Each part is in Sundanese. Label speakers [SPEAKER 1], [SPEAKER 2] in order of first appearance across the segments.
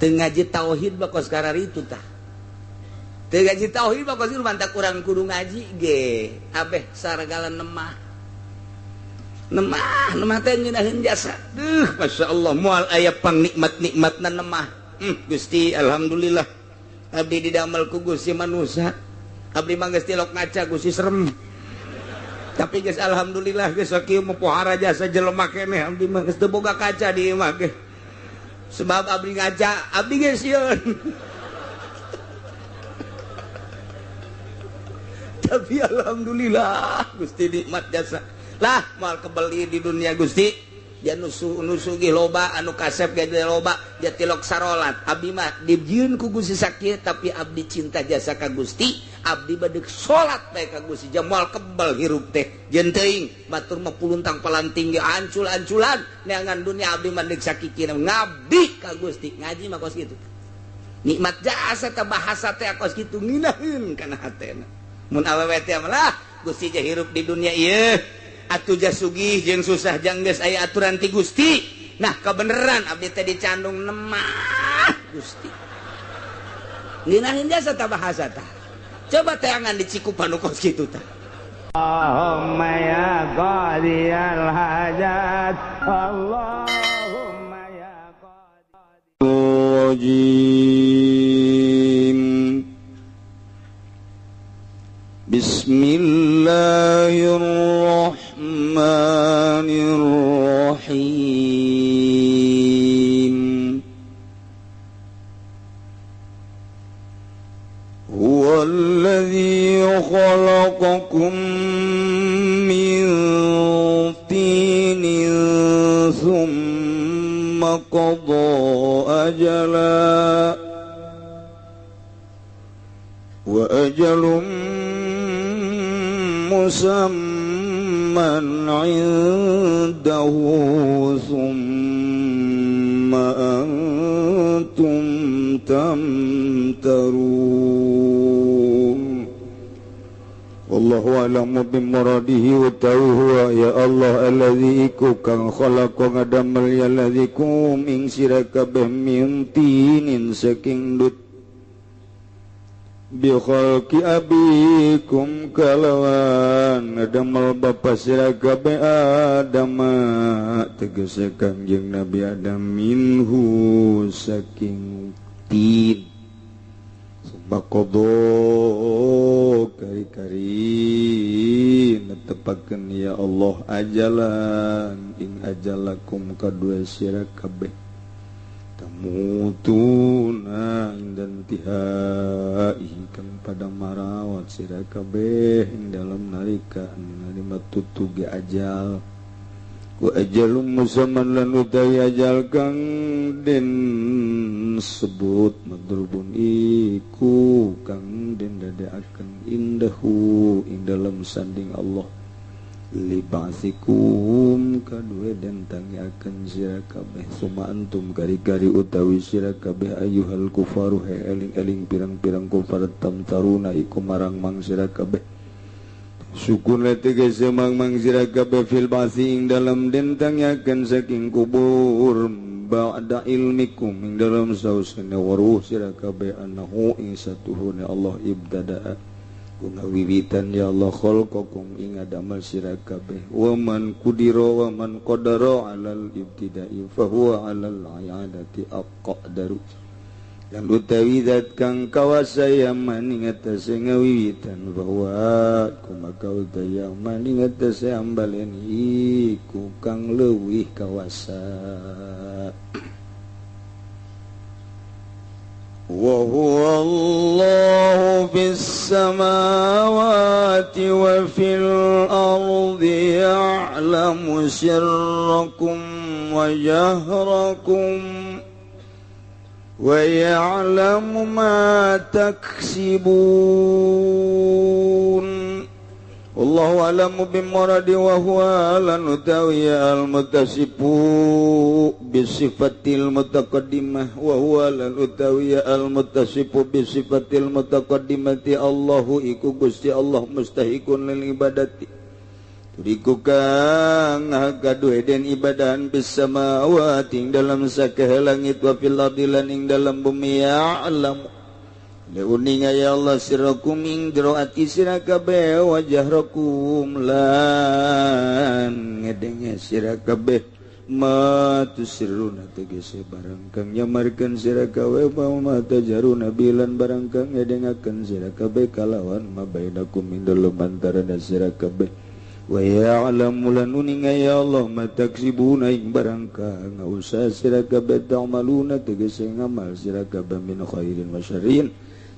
[SPEAKER 1] Teu ngaji tauhid mah kos kararitu tah. Teu ngaji tauhid mah kos mantak urang kudu ngaji ge abeh saragala nemah. Nemah, nemah teh ngeunaheun jasa. Duh, masyaallah moal aya pangnikmat-nikmatna nemah. Gusti alhamdulillah. Abdi didamel ku Gusti manusa. Abdi mah geus tilok ngaca Gusti serem. Tapi geus alhamdulillah geus sakieu mah pohara jasa jelema keneh abdi mah geus teu boga kaca di imah ge. Sebab abdi ngaca, abdi geus sieun. Tapi alhamdulillah Gusti nikmat jasa. Lah moal kebeli di dunia Gusti. Dia nusu-nusu ge loba anu kasep ge loba, dia tilok sarolat. Abdi mah dijieun ku Gusti sakieu tapi abdi cinta jasa ka Gusti, abdi bade salat bae ka Gusti. Moal kebel hirup teh. Jeung teuing batur mah puluntang palanting ge ancul-anculan neangan dunia abdi mah deuk sakikina ngabdi ka Gusti. Ngaji mah kos kitu. Nikmat jasa teh bahasa teh kos kitu nginaheun kana hatena. Mun awewe teh mah lah Gusti ge hirup di dunia ieu. Atuh sugih jeung susah jang geus aya aturan ti Gusti. Nah kebeneran abdi teh dicandung nemah Gusti. Ngeunaheun jasa tah bahasa tah. Coba teangan di Cikupa nu kos kitu tah.
[SPEAKER 2] Allahumma ya qadiyal hajat, Allahumma ya qadiyal.
[SPEAKER 3] Bismillahirrahmanirrahim. Huwa alladhi khalaqakum min tinin thumma qada ajala wa ajalun musamman 'indahu thumma antum tamtarun. Wallahu a'lamu bimuradihi wa huwa ya Allah alladzi iku kang khalaqa ngadamel ya alladzi kum ing sira kabeh min tinin saking dut bi khalqi abikum kalawan ngadamel bapa sira kabeh Adam tegese Kangjeng Nabi Adam minhu saking tin summa qada kari-kari netepakeun ya Allah ajalan ing ajalakum kadue sira kabeh tamutuna dan tihai kang pada marawat sira kabeh ing dalem nalika nalima tutuge ajal wa ajalum musamman lan utawi ajal kang den sebut madrubun iku kang den dadekaken indahu ing dalem sanding Allah libasikum kadue den tangiakeun sira kabeh suma antum kari-kari utawi sira kabeh ayyuhal kufaru he eling-eling pirang-pirang kufar tamtaruna iku marang mang sira kabeh sukun tegese mang-mang sira kabeh fil basi ing dalem den tangiakeun saking kubur ba'da ilmikum ing dalem sausene waruh sira kabeh annahu ing satuhune Allah ibtada'a wiwitan ya Allah khalqakum ing adamal sira kabeh wa man qudira wa man qadara alal ibtida'i fa huwa alal i'adati aqdaru lan utawi zat kang kawasa ya man ing atase ngawiwitan bahwa kumaka utawi man ing atase ambalen iku kang leuwih kawasa. وهو الله في السماوات وفي الأرض يعلم سركم وجهركم ويعلم ما تكسبون. Wallahu a'lamu bimuradi wa huwa lan utawi al-muttasifu bisifatil mutaqaddimah wa huwa lan utawi al-muttasifu bisifatil mutaqaddimati Allahu iku Gusti Allah mustahiqun lil ibadati Turiku kang gaduh den ibadahan bis samawati ing dalam sakeh langit wa fil ardi lan ing dalam bumi ya'lam uninga ya Allah sirrakum ing jero ati sira kabeh wa jahrakum lan ngedenge sira kabeh ma tusirruna tegese barang kang nyamarkeun sira kabeh wa ma tajaruna bilan barang kang ngedengakeun sira kabeh kalawan ma bainakum ing dalem antarana sira kabeh wa ya'lamu lan uninga ya Allah ma taksibuna ing barang kang usaha sira kabeh ta'maluna tegese ngamal sira kabeh min khairin wa syarrin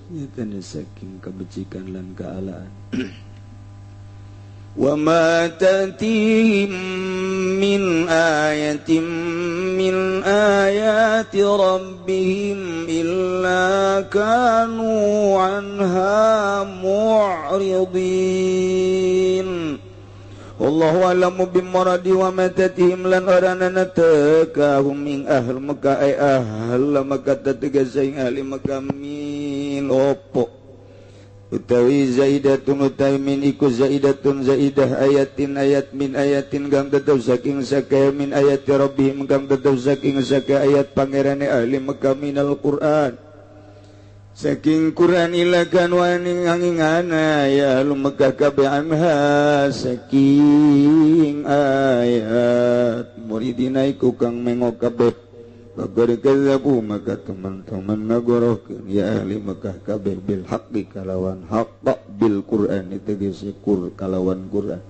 [SPEAKER 3] nyatane saking kebecikan lan kealaan. Wa ma ta'tihim min ayatin min ayati rabbihim illa kanu anha mu'ridin. Allahu a'lamu bimuradi wa ma tatihim lan oranana tekahum ing ahl Mekah ay ahl Mekah tetegese ing ahli Mekah min opo utawi zaidatun utawi min iku zaidatun zaidah ayatin ayat min ayatin kang tetep saking sakaya min ayati rabbihim kang tetep saking sakaya ayat pangerane ahli Mekah minal Qur'an saking Quran ilakan waning angingana ya ahli Mekah kabeh anha saking ayat muridina iku kang mengo kabeh Faqad kadzabu maka teman-teman ngagorohkeun ya ahli Mekah kabeh bil haqqi kalawan haqq bil Qur'an tegese kur kalawan Qur'an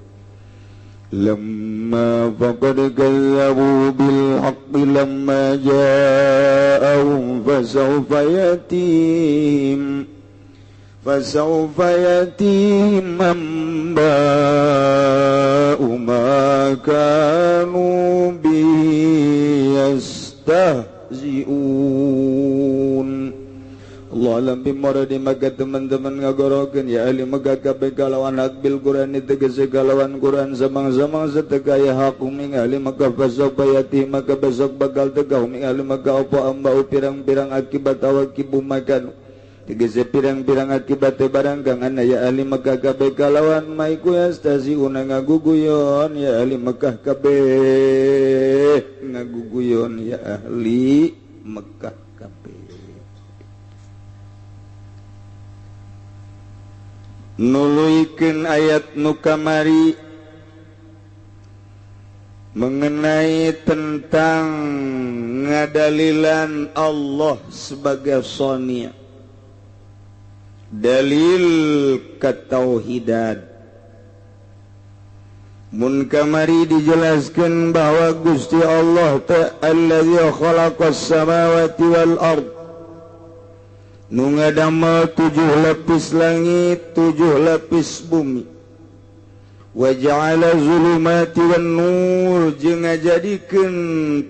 [SPEAKER 3] lamma faqad kadzabu bil haqqi lamma ja'ahum fasawfa yatihim amba'u ma kanu bihi yastahzi'un. Allah alam bimuradi maka teman-teman ngagorokeun ya ahli Mekah kabeh kalawan hak bil Qur'an tegese kalawan Qur'an samang-samang setegaya hak ing ahli Mekah fasawfa yati maka besok bakal tegah ing ahli Mekah apa ambau pirang-pirang akibat awakibu makan tegese pirang-pirang akibat barang kang ana ya ahli Mekah kabeh kalawan maiku yastahzi'una ngaguguyon ya ahli Mekah kabeh ngaguguyon ya ahli Mekah kabeh. Nuluikeun ayat nu kamari mengenai tentang ngadalilan Allah sebagai sonia, dalil ketauhidan. Mun kamari dijelaskan bahwa Gusti Allah ta'ala allazi khalaqas samawati wal ard, nu ngadamel 7 lapis langit, 7 lapis bumi. Wa ja'ala zulumati wan nur, jeung ngajadikeun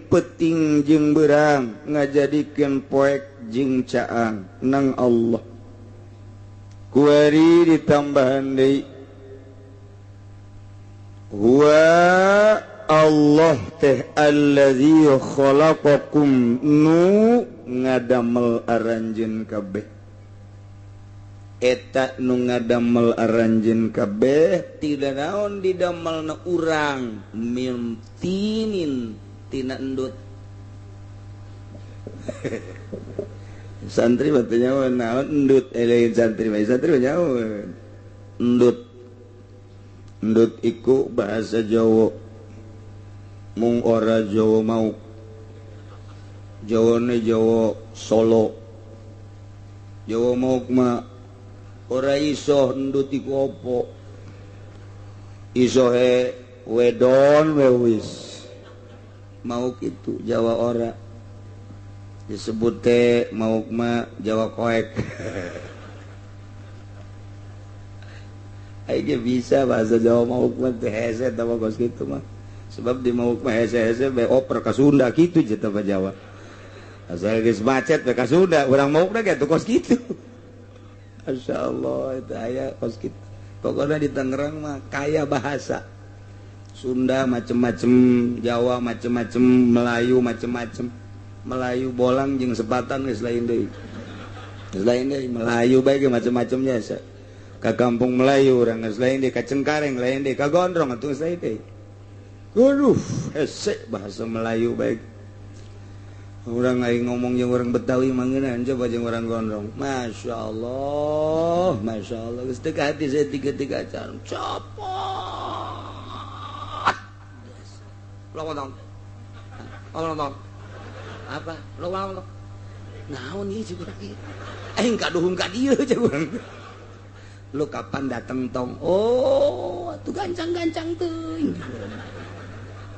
[SPEAKER 3] peting jeung berang, ngajadikeun poek jeung caang nang Allah. Kuari ditambahan deui huwa Allah teh allazi khalaqakum nu ngadamel aranjeun kabeh. Eta nu ngadamel aranjeun kabeh tidak naon didamelna urang min tinin tina endut. Santri mah teu nyaho naon endut, lain santri mah, santri mah nyaho endut. Endut iku bahasa Jawa. Mung ora Jawa mau. Jawane Jawa Solo. Jawa mau mah ora iso endut iku apa. Iso he wedon we wis. Mau kitu Jawa ora. Disebut teh mau mah Jawa koek. Aing bisa bahasa Jawa mau mah teh hese tah kos kitu mah. Sebab di mau mah hese-hese be oper ka Sunda kitu je tah Jawa. Asal geus macet be ka Sunda, urang maukna ge kos kitu. Masyaallah eta aya kos kitu. Pokokna di Tangerang mah kaya bahasa. Sunda macem-macem, Jawa macem-macem, Melayu macem-macem. Melayu bolang jeung sepatan geus lain deui. Geus lain deui, Melayu bae ge macem-macemnya. Ka kampung Melayu urang geus lain deui, ka Cengkareng lain deui, ka Gondrong atuh geus lain deui. Aduh, hese bahasa Melayu baik. Urang aing ngomong jeung urang Betawi mangeunaan coba jeung urang Gondrong. Masya Allah, Masya Allah. Geus teu hati saya tiga-tiga acan. Copot. Lo ngomong. Lo ngomong. Apa? Lo ngomong. Naon ieu cek urang ieu? Aing kaduhung ka dieu cek urang. Lu kapan dateng tong? Oh, tuh gancang-gancang teuing.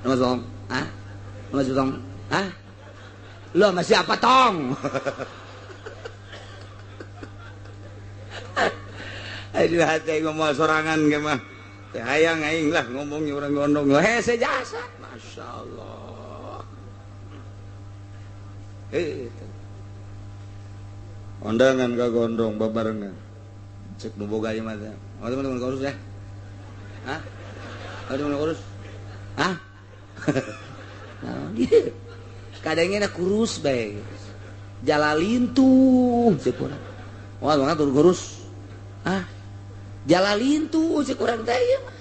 [SPEAKER 3] Nama tong? Hah? Nama tong? Hah? Lu sama siapa tong? Aduh hati ngomong sorangan ge mah. Teh hayang aing lah ngomongnya urang gondong. Hese jasa. Masya Allah. Undangan ka gondrong babarengan. Cek nu boga ieu mah teh. Oh, teman-teman kurus ya? Hah? Oh, teman-teman kurus? Hah? Nah, dia kadangnya kurus bae. Jalalintuh cek urang. Wah, mangga tur kurus. Hah? Jalalintuh cek urang teh ieu mah.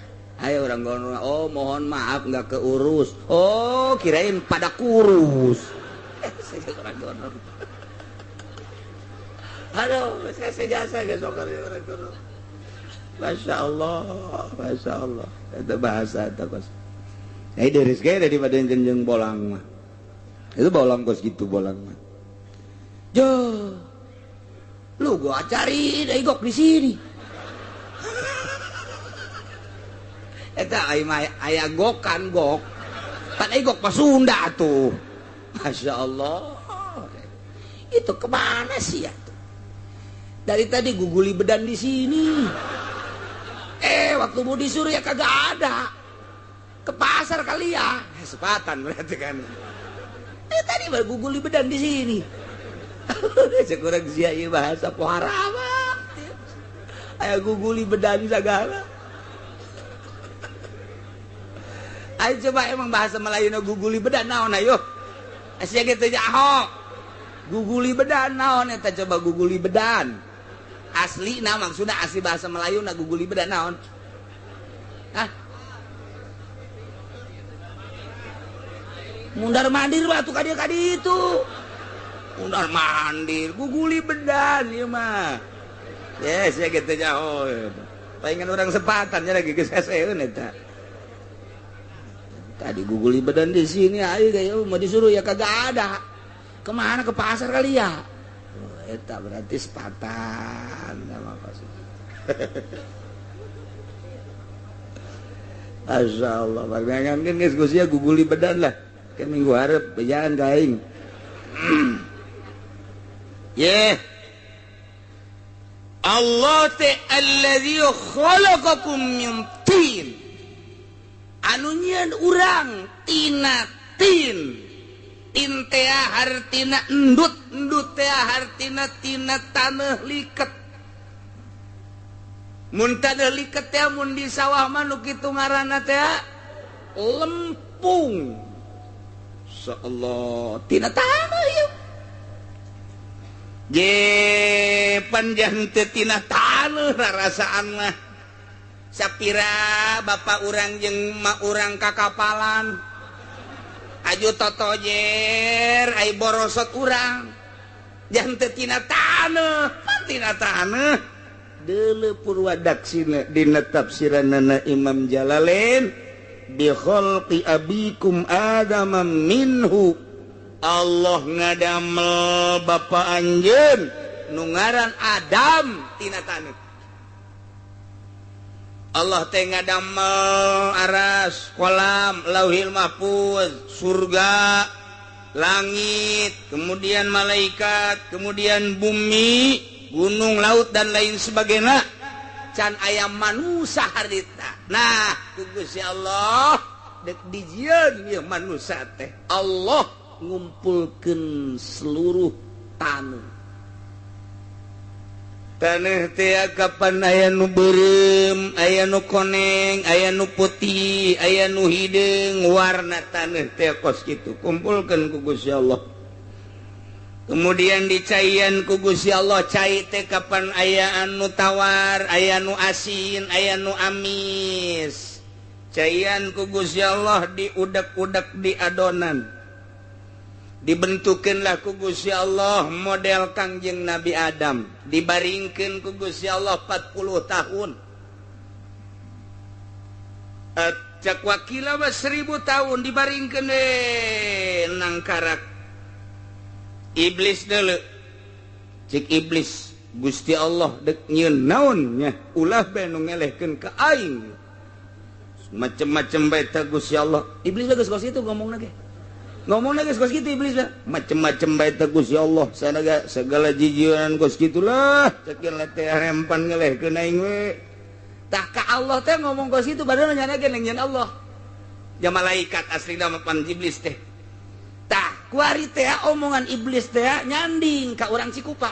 [SPEAKER 3] Ayo urang gondrong, oh mohon maaf enggak keurus. Oh, kirain pada kurus. Saya urang gondrong. Aduh, saya jasa geus orang gondrong. Masya Allah, Masya Allah. Itu bahasa itu kos. Ini dari sekali daripada jenjeng bolang mah. Itu bolang kos gitu bolang mah. Jo, lu gua cari dari gok di sini. Eta aya gokan gok. Pan gok pas Sunda tuh. Masya Allah. Itu kemana sih ya? Dari tadi guguli bedan di sini. Waktu mau disuruh ya kagak ada. Ke pasar kali ya. Sepatan berarti kan. Tadi baru guguli bedan di sini. Sekurang sia ieu bahasa pohara mah. Aya guguli bedan segala. Ayo coba emang bahasa Melayu nu guguli bedan naon ayo. Sia kitu jaho. Guguli bedan naon eta coba guguli bedan. Asli nah maksudnya asli bahasa Melayu na guguli bedan naon? Hah? Mundar mandir batu kadi-kadi itu. Mundar mandir guguli bedan ieu mah. Yes, ya kitu jaho. Palingan urang sepatan nya lagi geus heseun eta. Tadi guguli bedan di sini, ayo kayak mau disuruh ya kagak ada. Kemana ke pasar kali ya? Oh, eta berarti sepatan sama pasar. Masya Allah, bagangan kan geus geus guguli bedan lah. Ke minggu hareup bejaan ka aing. Ye. Allah teh allazi khalaqakum min tin. Anu nyieun urang tina tin. Tin teh hartina endut, endut teh hartina tina taneuh liket. Mun taneuh liket teh mun di sawah mah nu kitu ngaranna teh lempung. Insyaallah tina taneuh ieu. Je panjang teh tina taneuh rarasaan mah. Sapira bapak urang jeung mak urang kakapalan. Aju totojer ai borosot urang. Jangan teu tina taneuh, pan tina taneuh. Deuleu purwadaksina dina tafsiranana Imam Jalalain bi khalqi abikum Adama minhu. Allah ngadamel bapa anjeun nu ngaran Adam tina taneuh. Allah teh ngadamel aras, kolam, lauhil mahfuz, surga, langit, kemudian malaikat, kemudian bumi, gunung, laut dan lain sebagainya. Can aya manusia harita. Nah, ku Gusti Allah dek dijieun ieu manusia teh. Allah ngumpulkeun seluruh taneuh. Taneuh teh kapan aya nu beureum, aya nu koneng, aya nu putih, aya nu hideung, warna taneuh teh kos kitu. Kumpulkeun ku Gusti Allah.
[SPEAKER 1] Kemudian dicaian ku Gusti Allah, cai teh kapan aya anu tawar, aya nu asin, aya nu amis. Caian ku Gusti Allah diudek-udek di adonan. Dibentukeunlah ku Gusti Allah model Kangjeng Nabi Adam. Dibaringkeun ku Gusti Allah 40 tahun. Cak wakila mah 1000 tahun dibaringkeun we nangkarak. Iblis deuleu. Cik iblis, Gusti Allah dek nyieun naon nya, ulah bae nu ngelehkeun ka aing. Macem-macem bae teh Gusti Allah. Iblis geus kos kitu ngomongna ge. Ngomongna geus kos kitu iblis mah. Macem-macem bae teh Gusti Allah, sanaga segala jijieunan kos kitulah. Ceuk teh rempan ngelehkeun aing we. Tah ka Allah teh ngomong kos kitu padahal nyana ge nyieun Allah. Ja malaikat aslina mah pan iblis teh. Tah kuari teh omongan iblis teh nyanding ka urang Cikupa.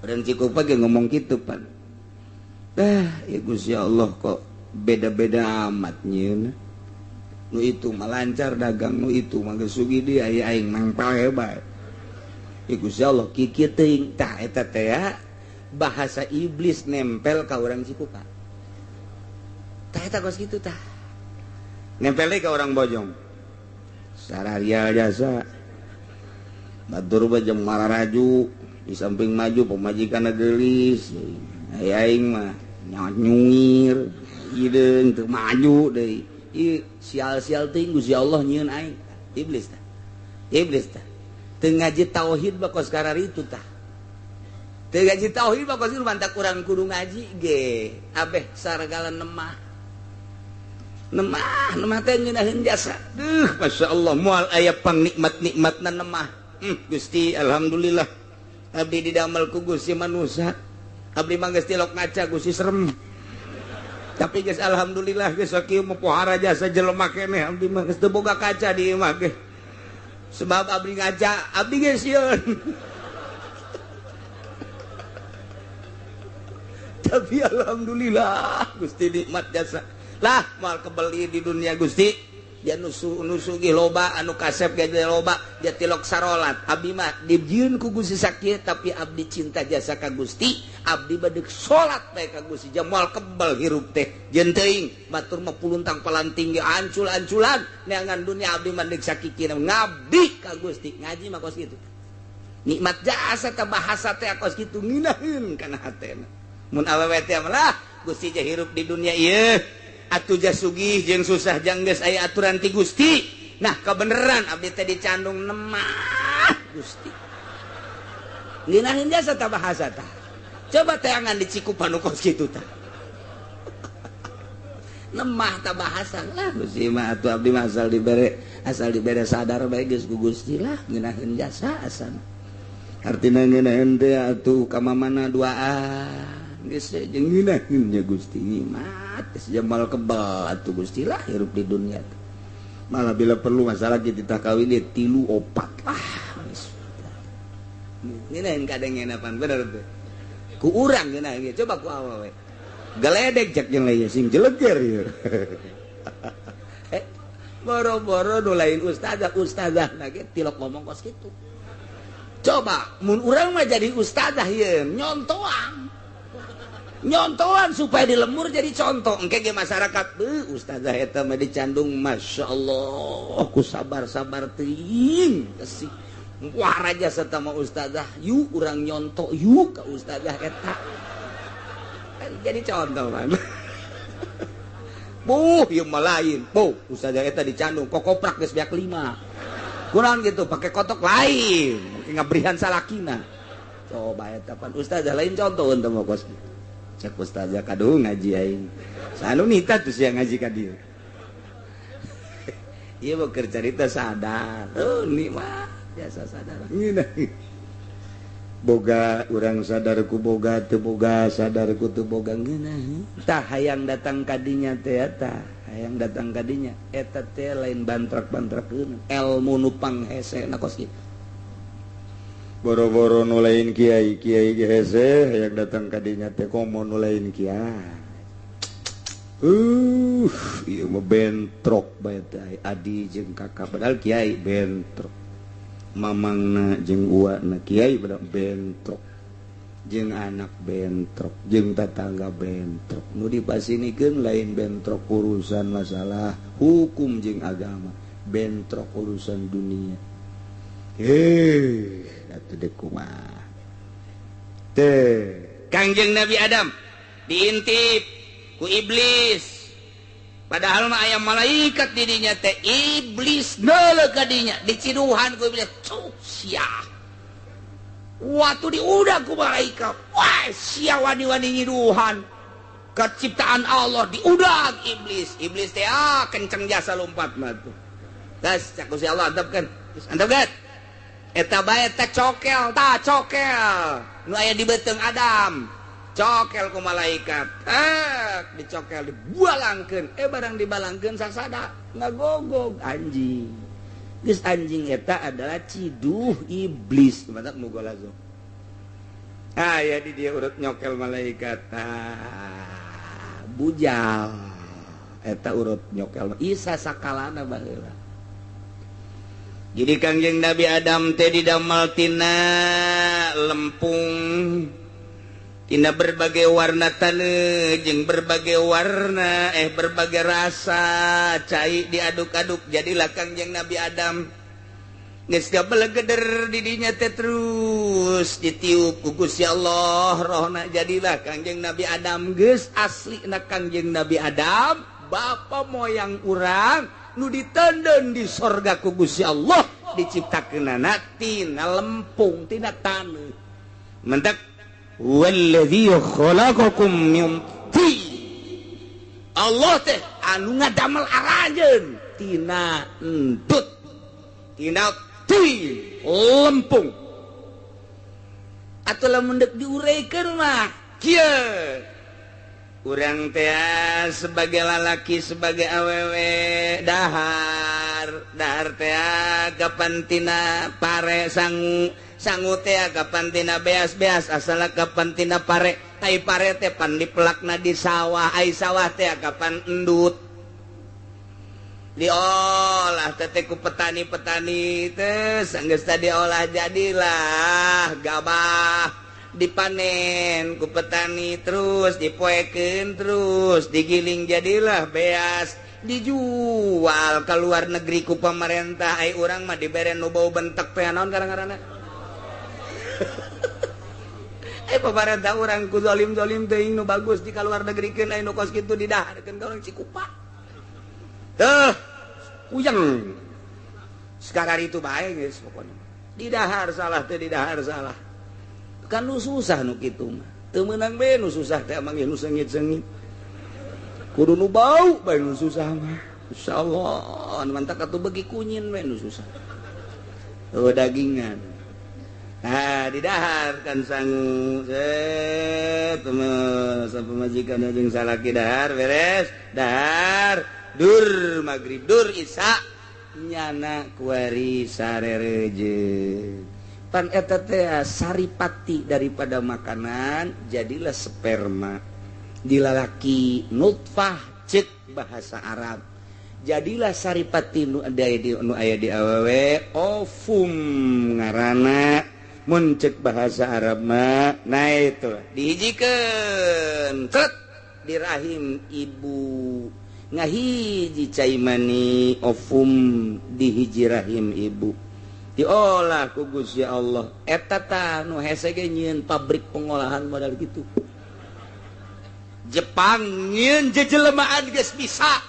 [SPEAKER 1] Urang Cikupa ge ngomong kitu pan. Tah ya Gusti Allah kok beda-beda amat nyieun. Nu itu mah lancar dagang, nu itu mah geus sugih deui aya aing mangpal bae. Ya Gusti Allah kikieu teuing. Tah eta teh bahasa iblis nempel ka urang Cikupa. Tah eta kos kitu tah. Nempel deui ka urang Bojong. Sararia jasa batur bae mararaju di samping maju pemajikan geulis aing mah nyungir hideung teu maju deui ieu sial-sial teuing Gusti Allah nyieun aing. Iblis tah, iblis tah teu ngaji tauhid mah kos kararitu tah. Teu ngaji tauhid mah kos kitu mantak urang kudu ngaji ge abeh saragala nemah. Nemah, nemah teh ngeunaheun jasa. Duh, Masya Allah, moal aya pangnikmat-nikmatna nemah. Gusti, alhamdulillah. Abdi didamel ku Gusti manusa. Abdi mah geus tilok ngaca Gusti serem. Tapi geus alhamdulillah geus sakieu mah pohara jasa jelema keneh abdi mah geus teu boga kaca di imah ge. Sebab abdi ngaca, abdi geus sieun. Tapi alhamdulillah Gusti nikmat jasa. Lah moal kebeli di dunia Gusti. Dia nusu ge loba anu kasep ge loba, dia tilok sarolat. Abdi mah dijieun ku Gusti sakieu tapi abdi cinta jasa ka Gusti, abdi badeg salat bae ka Gusti. Ja moal kebel hirup teh. Jeung teuing batur mah puluntang palanting ge ancul-anculan neangan dunia abdi mah deuk sakikina ngabdi ka Gusti. Ngaji mah kos kitu. Nikmat jasa teh bahasa teh kos kitu ngeunaheun kana hatena. Mun awewe teh mah lah Gusti ja hirup di dunia ieu. Atuh sugih jeung susah jang geus aya aturan ti Gusti. Nah kebeneran abdi teh dicandung nemah Gusti. Ngeunaheun jasa tah bahasa tah. Coba teangan di Cikupa nu kos kitu tah. Nemah tah bahasa lah Gusti mah atuh abdi mah asal dibere sadar bae geus ku Gusti lah ngeunaheun jasa asana. Artina ngeunaheun teh atuh ka mamana duaan. Geus jeung ngeunaheun nya Gusti mah. Jamal kebal atuh Gusti lah hirup di dunia. Malah bila perlu masalah kita kawin dia 3 4 lah. Ngeunaheun kadang ngenapan bener teh. Ku urang ngeunaheun coba ku awewe. Galedek cek jeung lain sing jeleger ieu. Boro-boro nu lain ustazah, ustazah na ge tilok ngomong kos kitu. Coba mun urang mah jadi ustazah ieu nyontoan. Nyontoan supaya di lemur jadi contoh engke ge masyarakat beuh ustazah eta mah dicandung Masya Allah ku sabar-sabar teuing sih wah raja serta mah ustazah yuk urang nyontok yuk ka ustazah eta kan jadi contoh man. Buh ieu mah lain buh ustazah eta dicandung kokoprak geus beak 5 kurang gitu pakai kotok lain make ngabrihan salakina coba eta pan ustazah lain contoh teu mah kos. Cek ustazah kadu ngaji aing. Sanu nita tuh sia ngaji ka dieu. Ieu mah keur carita sadar. Oh nikmat biasa sadar. Ngeunah. Boga urang sadar ku boga teu boga sadar ku teu boga ngeunah. Tah hayang datang ka dinya teh eta, hayang datang ka dinya eta teh lain bantrak-bantrakeun. Elmu nu panghesena kos kitu. Boro-boro nu lain kiai, kiai ge hese hayang datang ka dinya teh komo nu lain kiai. Ieu mah bentrok bae teh adi jeung kakak padahal kiai bentrok.
[SPEAKER 3] Mamangna jeung uwana kiai pada bentrok, jeung anak bentrok, jeung tetangga bentrok. Nu dipasinikeun lain bentrok urusan masalah hukum jeung agama, bentrok urusan dunia. Heh, atuh deuk kumaha. Teh,
[SPEAKER 1] Kangjeng Nabi Adam diintip ku iblis. Padahal mah aya malaikat didinya teh, iblis neuleuh ka dinya, diciduhan ku iblis. Cuk sia. Waktu diudag ku malaikat, wah sia wani-wani nyiduhan keciptaan Allah, diudag iblis. Iblis teh kenceng jasa lompat mah tuh. Gas cak Gusti Allah antepkeun. Antepkeun. Eta bae teh cokel, tah cokel. Nu aya di beuteung Adam. Cokel ku malaikat. Dicokel dibalangkeun. Barang dibalangkeun sasada ngagogog anjing. Geus anjing eta adalah ciduh iblis. Mantap mugolazo. Ah ya di dia urut nyokel malaikat. Ah, bujal. Eta urut nyokel isa sakalana baheula. Jadi Kangjeng Nabi Adam teh didamel tina lempung, tina berbagai warna taneuh jeung berbagai warna berbagai rasa cai diaduk-aduk jadilah Kangjeng Nabi Adam. Geus gabelegeder di dinya teh terus ditiup ku Gusti Allah rohna jadilah Kangjeng Nabi Adam. Geus aslina Kangjeng Nabi Adam bapa moyang urang nu ditenden di sorga ku Gusti Allah diciptakeunana tina lempung tina taneuh. Mentak walladzi khalaqakum min tin. Allah teh anu ngadamel aranjeun tina entut, tina tin lempung. Atuh lamun deuk diureikeun mah kieu. Urang teh sebagai lalaki sebagai awewe dahar dahar teh kapan tina pare sangu sangu teh kapan tina beas-beas asal kapan tina pare ai pare teh pan dipelakna di sawah ai sawah teh kapan endut diolah teh ku petani-petani teh sanggeus tadi diolah jadilah gabah dipanen ku petani terus dipoekeun terus digiling jadilah beas dijual ke luar negeri ku pemerintah. Ai urang mah dibere nu bau bentek teh naon karang-karana. Pemerintah urang ku zalim-zalim teuing nu bagus di kaluar negerikeun ai nu kos kitu didaharkeun ka urang Cikupa. Teuh puyeng. Sekarang itu bae geus pokona. Didahar salah teh didahar salah. Kan nu susah nu kitu mah. Teu meunang bae nu susah teh emang nu sengit-sengit. Kudu nu bau bae nu susah mah. Insyaallah mantak atuh beuki kunyin bae nu susah. Oh dagingan. Nah, didahar kan sangu. Set pemajikan jeung salaki dahar beres, dahar dur magrib dur isya nyana kuari sarereje. Pan eta teh saripati daripada makanan jadilah sperma dilalaki nutfah cek bahasa Arab. Jadilah saripati nu aya di awewe ovum ngaranna mun cek bahasa Arab mah. Nah itu dihijikeun tret di rahim ibu ngahiji cai mani ovum dihiji rahim ibu diolah ku Gusti Allah. Eta tah nu hese ge nyieun pabrik pengolahan modal kitu. Jepang nyieun jejelemaan geus bisa.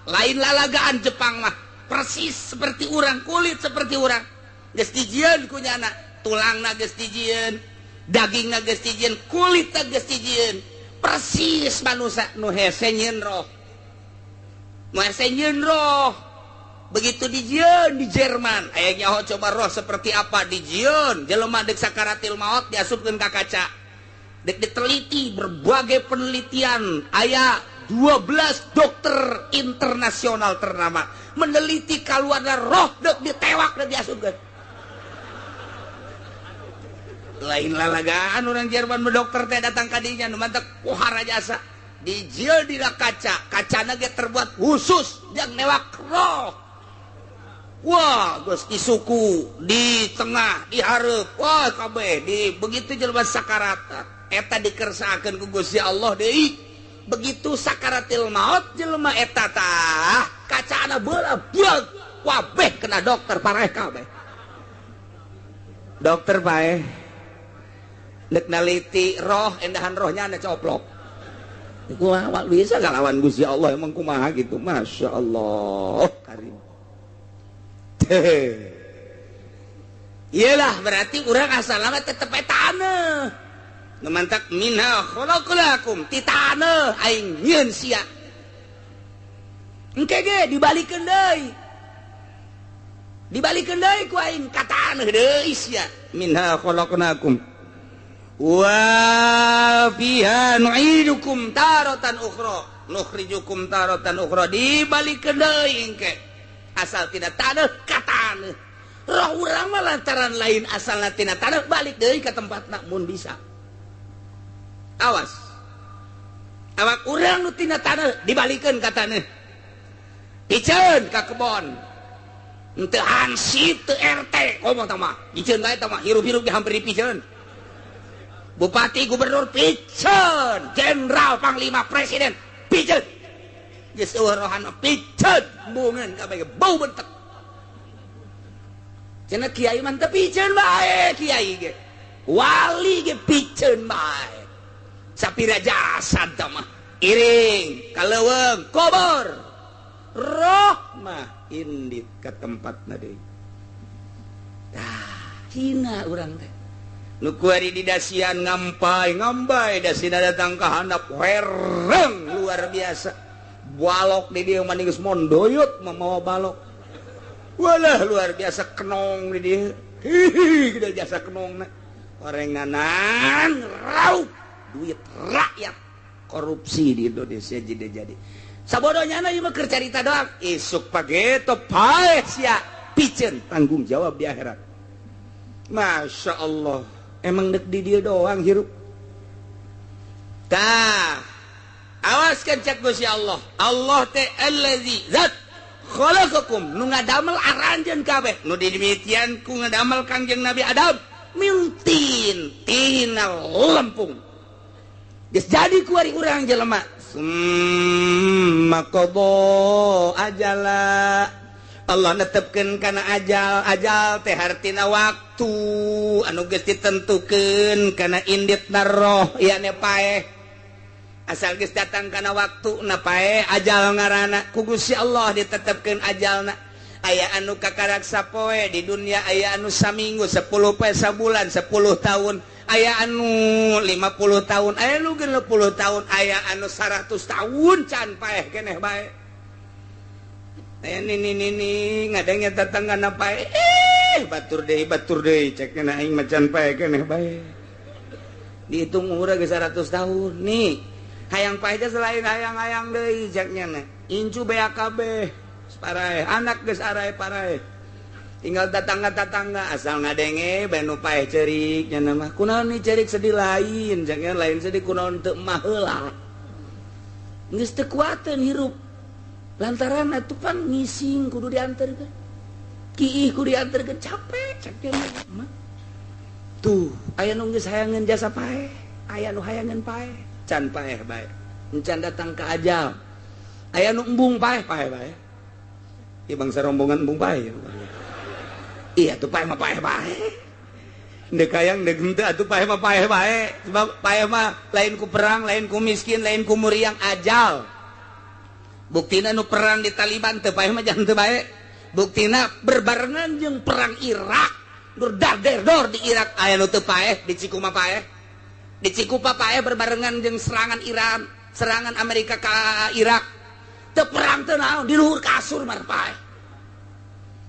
[SPEAKER 1] Lain lalagaan Jepang mah persis seperti urang, kulit seperti urang. Geus dijieun ku nyana, tulangna geus dijieun, dagingna geus dijieun, kulitna geus dijieun. Persis manusia nu hese nyieun roh. Nu hese nyieun roh. Begitu dijieun di Jerman, aya nyaho coba roh seperti apa dijieun, jelema deuk sakaratil maot diasupkeun ka kaca. Deuk diteliti berbagai penelitian, aya 12 dokter internasional ternama meneliti kaluarna roh deuk ditewak deuk diasupkeun. Lain lalagaan orang Jerman dokter teh datang ka dinya nu mantak pohara jasa. Dijieun dina kaca, kacana ge terbuat khusus jang newak roh. Wah, geus isuku di tengah, di hareup. Wah, kabeh di begitu jelema sakarat. Eta dikersakeun ku Gusti Allah deui. Begitu sakaratil maut jelema eta tah kacana beula buag wabeh kena dokter pareh kabeh. Dokter paeh nek naliti roh endahan rohnya anda coplok. Kumaha bisa ngalawan Gusti Allah emang kumaha gitu. Masya Allah karim. Iyalah berarti urang asal lama tetep taneuh. Nu mantak minha khalaqnakum ti taneuh aing nyieun sia. Engke ge dibalikeun deui. Dibalikeun deui ku aing ka taneuh deui sia. Minha khalaqnakum wa fiha nu'idukum taratan ukhra nukhrijukum taratan ukhra dibalikeun deui engke. Asal tina taneuh ka taneuh. Roh urang mah lantaran lain asalna tina taneuh balik deui ka tempatna mun bisa. Awas. Awak urang nu tina taneuh dibalikeun ka taneuh. Piceun ka kebon. Henteu hansip teu RT komo tah mah. Piceun bae tah mah hirup-hirup ge hampir dipiceun. Bupati, gubernur piceun, jenderal, panglima, presiden piceun. Geus eueuh rohana piceun, embungeun kabeh bau bentek. Cenah kiai mah teu piceun bae kiai ge. Wali ge piceun bae. Sapira jasad tah mah iring ka leuweung kubur. Roh mah indit ka tempatna deui. Tah, hina urang teh. Nu kuari di dasian ngampai ngambai dasina datang ka handap wereng luar biasa. Balok di dieu mah geus mondoyot mamawa balok. Walah luar biasa kenong di dieu. Hihi gede jasa kenongna. Orenganan raup duit rakyat korupsi di Indonesia jadi. Sabodonya na ieu mah keur carita doang. Isuk pageto paeh sia piceun tanggung jawab di akhirat. Masya Allah. Emang dek di dia doang hirup. Tah, awaskan cek Gusti Allah. Allah teh allazi zat khalaqakum nu ngadamel aranjeun kabeh. Nu didemitian ku ngadamel Kangjeng Nabi Adam min tin tina lempung. Geus jadi kuari urang jelema. Summa qada ajala. Allah netepkeun kana ajal, ajal teh hartina waktu anu geus ditentukeun kana inditna roh yakni paeh. Asal geus datang kana waktu na paeh ajal ngaranna ku Gusti Allah ditetepkeun ajalna. Aya anu kakarak sapoe di dunia, aya anu saminggu, 10 poe sabulan, 10 tahun, aya anu 50 tahun, aya anu 60 tahun, aya anu 100 tahun can paeh keneh bae. Nini ngadengnya tetangga napa batur deui cek na aing macan pae keneh bae. Dihitung umur geus 100 tahun nih. Hayang pae teh selain hayang-hayang deui ceknya na. Incu BAKB parae, anak geus arae parae. Tinggal tetangga-tetangga asal ngadenge bae nu pae ceurik nya mah. Kunaon nih ceurik sedih lain, ceknya lain sedih kunaon teu mah heula. Geus teu kuateun hirup. Lantaran atuh pan ngising kudu diantarkeun. Kiih kudu diantarkeun capek cek mah. Tuh, aya nu geus hayangeun jasa paeh, aya nu hayangeun paeh, can paeh bae. Encan datang ka ajal. Aya nu embung paeh, paeh bae. Ieu bangsa rombongan embung paeh. Iya atuh paeh mah paeh bae. Ndek hayang ndek henteu atuh paeh mah paeh bae. Sebab paeh mah lain ku perang, lain ku miskin, lain ku muriang ajal. Buktina nu perang di Taliban teu paeh mah jangan teu bae. Buktina berbarengan jeung perang Irak. Nur dar-der-dor di Irak aya nu teu paeh, di Cikuma paeh. Di Cikupa paeh berbarengan jeung serangan Iran, serangan Amerika ka Irak. Teu perang teu naon, di luhur kasur mah paeh.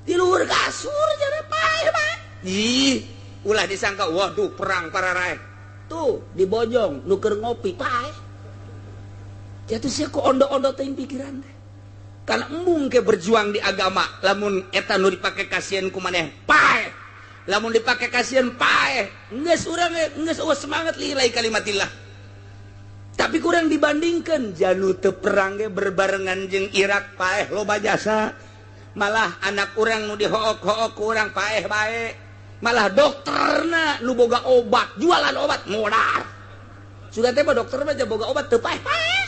[SPEAKER 1] Di luhur kasur jadi paeh bae. Ih, ulah disangka waduh perang pararaeh. Tuh dibojong nu keur ngopi paeh. Jatuh sia ku ondo-ondo teuing pikiran teh. Kana embung ke berjuang di agama, lamun eta nu dipake kasieun ku maneh paeh. Lamun dipake kasieun paeh, geus urang geus eueuh semangat lillahi kalimatillah. Tapi kurang dibandingkan janu teu perang ge berbarengan jeung Irak paeh loba jasa. Malah anak urang nu dihook-hook ku urang paeh bae. Malah dokterna nu boga obat, jualan obat modar. Sudah teh mah dokter mah boga obat teu paeh-paeh.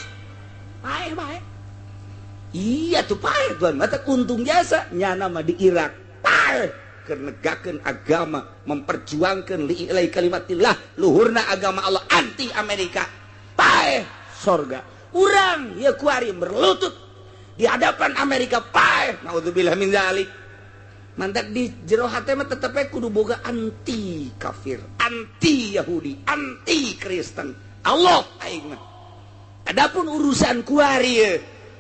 [SPEAKER 1] Paeh bae. Iya tuh paeh tuan, mata untung jasa nyana mah di Irak. Paeh keur negakeun agama, memperjuangkeun li'ilai kalimatillah, luhurna agama Allah anti Amerika. Paeh sorga. Urang ya kuari berlutut di hadapan Amerika paeh. Naudzubillah min dzalik. Mantak di jero hate mah tetep we kudu boga anti kafir, anti Yahudi, anti Kristen. Allah aing mah. Adapun urusan kuari ye,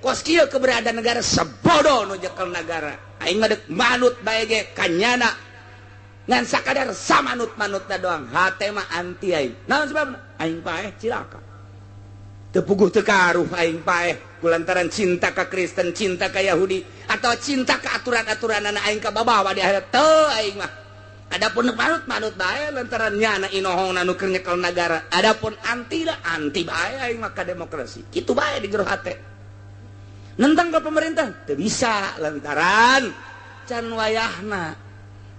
[SPEAKER 1] kos kieu keberadaan negara sebodoh nu jekel negara. Aing mah deuk manut bae ge kanyana. Ngan sakadar samanut-manutna doang. Hate mah anti aing. Naon sebabna? Aing paeh cilaka. Teu puguh teu karuh aing paeh kulantaran cinta ka Kristen, cinta ka Yahudi atau cinta ka aturan-aturanana aing kababawa di akhirat teu aing mah. Adapun manut-manut bae lantaran nyana inohongna nu keur nyekel nagara. Adapun anti lah anti bae aing mah ka demokrasi. Kitu bae di jero hate. Nentang ke pemerintah teu bisa lantaran can wayahna.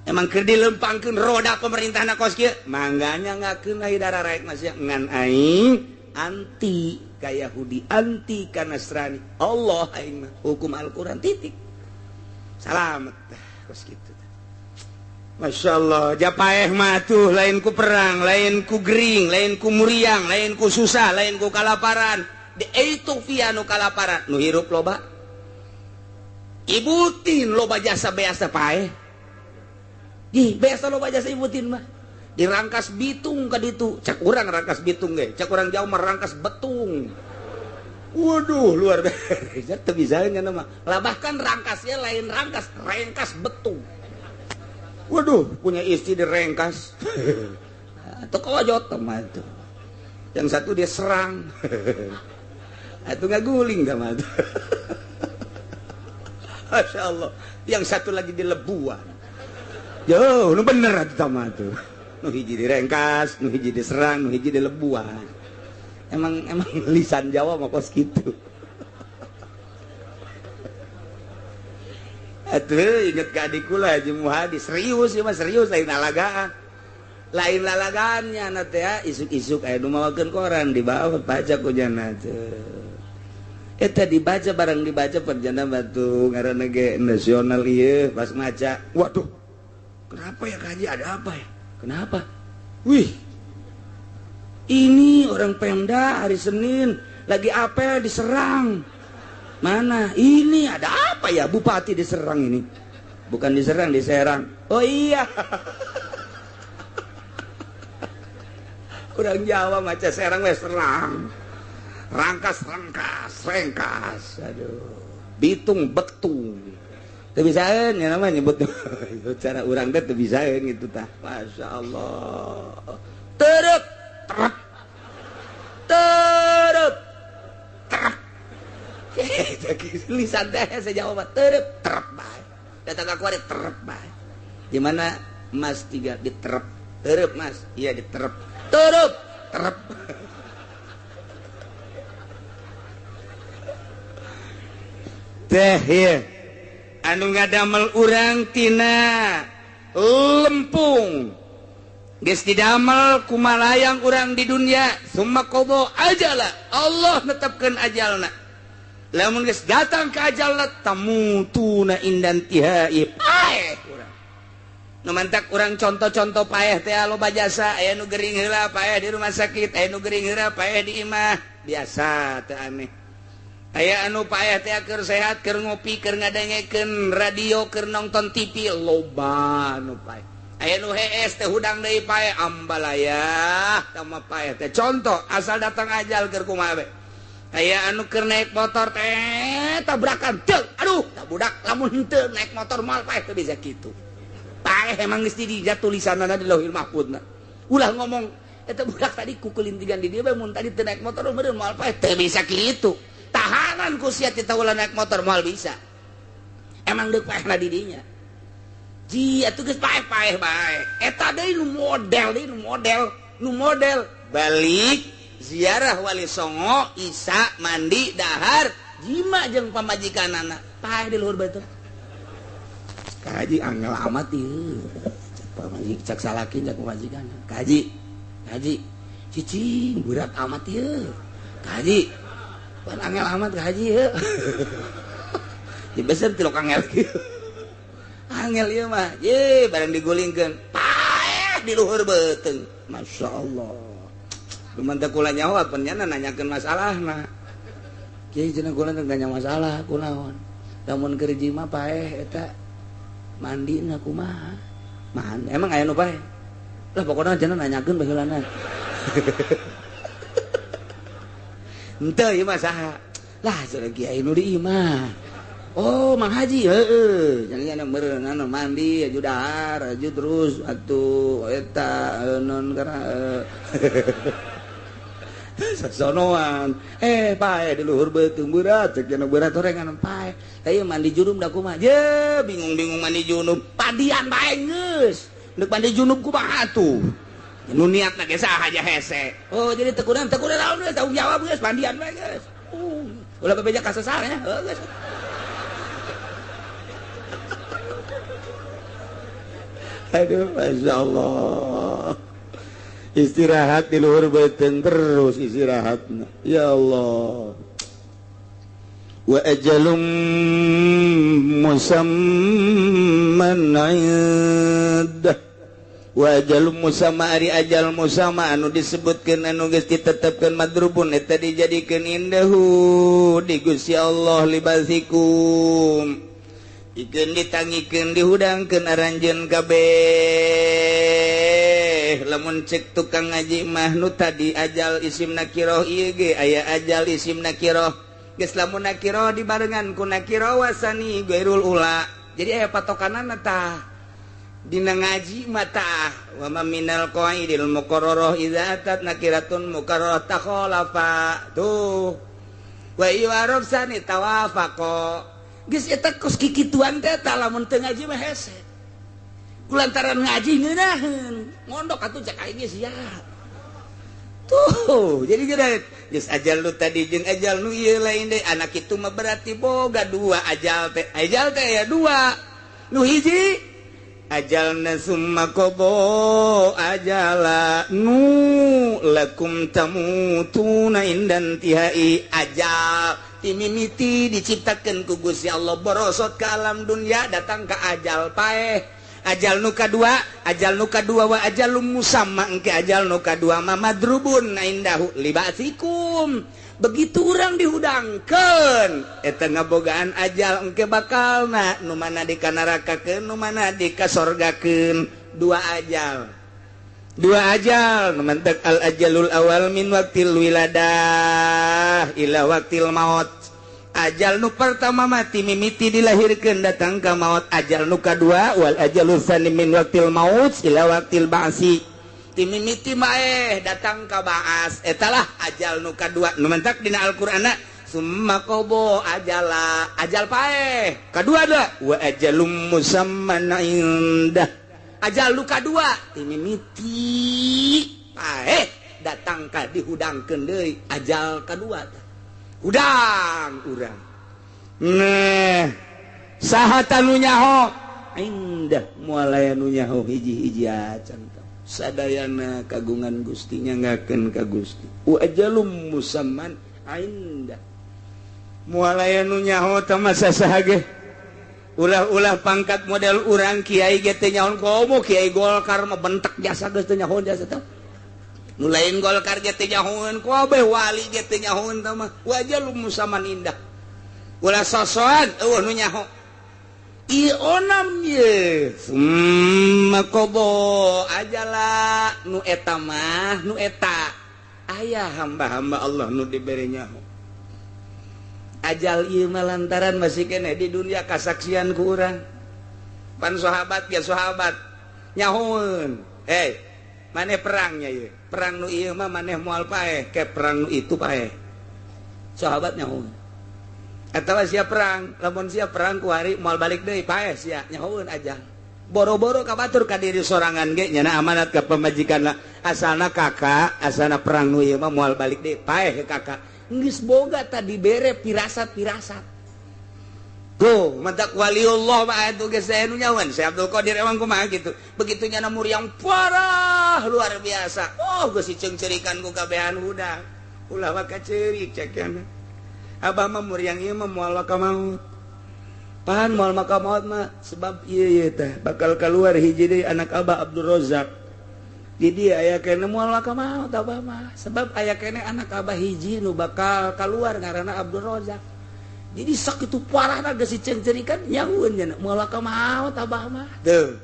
[SPEAKER 1] Emang keur dilempangkeun roda pemerintahna kos kieu, mangganya ngakeun hidara raek masih ngan aing anti ka Yahudi, anti ka Nasrani. Allah aing mah hukum Al-Qur'an titik. Salamet kos kitu. Masya Allah, japaeh mah tuh lain ku perang, lain ku gering, lain ku muriang, lain ku susah, lain ku kalaparan. Di Ethiopia nu kalaparan, nu hirup loba. Ibutin loba jasa beasa paeh. Ih, beasa loba jasa ibutin mah. Dirangkas bitung ka ditu. Cak urang rangkas bitung ge, cak urang jauh mah rangkas betung. Waduh, luar biasa. Teu bisa nya mah. Lah bahkan rangkasnya lain rangkas, rengkas betung. Waduh, punya istri direngkas. Atau kawajot mah itu. Yang satu dia serang. Atau ngaguling sama itu. Masya Allah. Yang satu lagi di lebuan. Yo, nu bener atuh sama tuh. Nu hiji direngkas, nu hiji diserang, nu hiji dilebuan. Emang emang lisan Jawa mah kos kitu. Atuh inget ka adik kula Haji Muhadi, serius ieu mah serius lain lalagaan. Lain lalagaannya na teh isuk-isuk aya nu mawakeun koran dibawa baca ku jana teh. Eta dibaca barang dibaca perjana batu ngaranna ge nasional ieu pas maca. Waduh. Kenapa ya Kaji, ada apa ya? Kenapa? Wih. Ini orang Pemda hari Senin lagi apel diserang. Mana? Ini ada apa ya? Bupati diserang ini. Bukan diserang, diserang. Oh iya. Orang Jawa maca serang wes serang. Rangkas, rangkas, rengkas. Aduh. Bitung, betung. Teu bisaeun ya namanya nyebut. Cara urang teh teu bisaeun gitu tah. Masya Allah. Terep, terep. Terep. Terep. Lisan teh saya jawab terep, terep bae. Datang ka kuari terep bae. Di mana Mas tiga diterep. Terep Mas. Iya diterep. Terep, terep. Teh ieu anu ngadamel urang tina lempung. Geus didamel kumalayang urang di dunia, summa qada ajala. Allah netepkeun ajalna. Lamun geus datang ka ajalna tamutuna indan tihai paeh urang. Nu mantak urang contoh-contoh paeh teh loba jasa, aya nu gering heula paeh di rumah sakit, aya nu gering heula paeh di imah, biasa teu aneh. Aya anu paeh teh keur sehat, keur ngopi, keur ngadengekeun radio, keur nonton TV, loba nu paeh. Aya nu hees teh hudang deui paeh, ambalaya tama paeh teh. Contoh asal datang ajal keur kumaha we. Aya anu keur naik motor teh tabrakan teu, aduh tak budak lamun henteu naik motor moal paeh teu bisa kitu. Paeh emang geus di tulisanna di Lauhil Mahfuzna. Ulah ngomong eta budak tadi kukulintigan di dieu bae mun tadi teu naik motor meureun moal paeh teu bisa kitu. Tahanan ku sia teh ulah naik motor moal bisa. Emang deuk paehna di dinya. Ji atuh geus paeh-paeh bae. Eta deui nu model deui nu model balik ziarah Wali Songo, Isa mandi dahar jima jeung pamajikanana. Paeh di luhur batu. Ka haji angel amat ieu. Cek cek salaki cek pamajikan. Ka haji. Ka haji. Cicing berat amat ieu. Ka haji. Pan angel amat ka haji ieu. Di besar tilok angel kieu. Angel ieu mah. Ye barang digulingkeun. Paeh di luhur beuteung. Masyaallah. Lumantak kula nyaho apan nya nanyakeun masalahna. Kiai cenah kula teh nanya masalah kunaon. Lamun keur jima paeh eta mandina kumaha? Mandi emang aya nu paeh? Lah pokona cenah nanyakeun baheulana. Henteu ieu mah saha? Lah cenah kiai nu di imah. Oh, Mang Haji heueuh. Cenah meureun anu mandi aju dahar aju terus atuh eta non kana sasonoan pae di luhur beuteung berat cek cenah berat horengan pae tah ieu mandi junub da kumaha je bingung-bingung mandi junub padian bae geus deuk mandi junub kumaha atuh nu niatna ge saha aja hese oh jadi teu kunaon naon geus tanggung jawab geus mandian bae geus ulah bebeja ka sasar nya heuh geus aduh masyaallah istirahat di luhur beuteung terus istirahatna ya Allah wa ajalum musamman indah wa ajalum musamma ari ajal musamma anu disebutkeun anu geus ditetepkeun madrubun eta dijadikeun indahu di Gusti Allah libasikum ikeun ditangikeun dihudangkeun aranjeun kabeh lamun cek tukang ngaji mah nu tadi ajal isim nakiroh ieu ge aya ajal isim nakiroh geus lamun nakiroh dibarengan ku nakiroh wasani ghairul ula jadi aya patokanana tah dina ngaji mah tah wa ma minal qaidil muqarrarah idza atat nakiratun muqarrarah takhalafa tuh wa yu'araf sani tawafaqa geus eta kos kikituan teh tah lamun teu ngaji mah hese kulantaran ngaji ngeunaheun ngondok atuh cek aing ge siap tuh jadi geus geus ajal nu tadi jeung ajal nu ieu lain deui anak itu mah berarti boga dua ajal teh aya dua nu hiji ajalna summa qada ajala nu lakum tamutuna indan tihai ajal timimiti diciptakeun ku Gusti Allah borosot ke alam dunia datang ke ajal paeh ajal nu kadua wa ajalum musamma engke ajal nu kadua ma madrubun indahu libasikum begitu urang dihudangkeun eta ngabogaan ajal engke bakalna nu mana dikanarakakeun nu mana dikasorgakeun dua ajal nu mantak al ajalul awal min waqtil wiladah ila waqtil maut ajal nu pertama mati mimiti dilahirkeun datang ka maut ajal nu kadua wal ajalul tsani min waqtil maut ila waqtil ba'si timimiti maeh datang ka ba'as etalah ajal nu kadua nu mantak dina Al-Qur'anna summa qada ajala ajal paeh kadua da wa ajalum musamman indah ajal nu kadua timimiti paeh datang ka dihudangkeun deui ajal kadua hudang urang nah saha tanu nyaho indah moal aya nu nyaho hiji-hiji acan sadayana kagungan Gusti nyanggakeun ka Gusti wa ajalum musamman indah moal aya nu nyaho teh mah saha ge ulah-ulah pangkat model urang kiai ge teu nyaho komo kiai Golkar mah bentek jasa geus teu nyaho jasa teh nu lain Golkar ge teu nyahoeun kabeh wali ge teu nyahoeun tah mah wa ajalum musamman indah ulah sosoan eueuh nu nyaho ieu onam ye summa qada ajala nu eta mah nu eta aya hamba-hamba Allah nu dibere nyaho ajal ieu mah lantaran masih keneh di dunia kasaksian ku urang pan sahabat ge sahabat nyahoeun hei maneh perangnya ieu perang nu ieu mah maneh moal paeh ke perang nu itu paeh sahabat nyahoeun atawa sia perang lamun sia perang ku hari moal balik deui paeh sia nyahoeun ajal boro-boro ka batur ka diri sorangan ge nyana amanat ka pamajikanna asalna kakak asalna perang nu ieu mah moal balik deui paeh ke kakak geus boga tadi bere pirasat-pirasat Tuh, mantak waliullah mah atuh geus aya nu nyawan. Syekh Abdul Qadir emang kumaha gitu. Begitu nyana muriang parah luar biasa. Oh, geus diceungceurikan ku kabehan hudang. Ulah maka ceurik cek nya. Abah mah muriang ieu mah moal ka maut. Pan moal maka maut mah sebab ieu ieu teh bakal keluar hiji deui anak Abah Abdul Rozak. Jadi aya kene moal maka maut abah mah sebab aya kene anak abah hiji nu bakal keluar ngaranna Abdul Rozak. Jadi sakitu parahna geus diceungceurikan nyahueun nya moal maka maut abah mah. Tuh.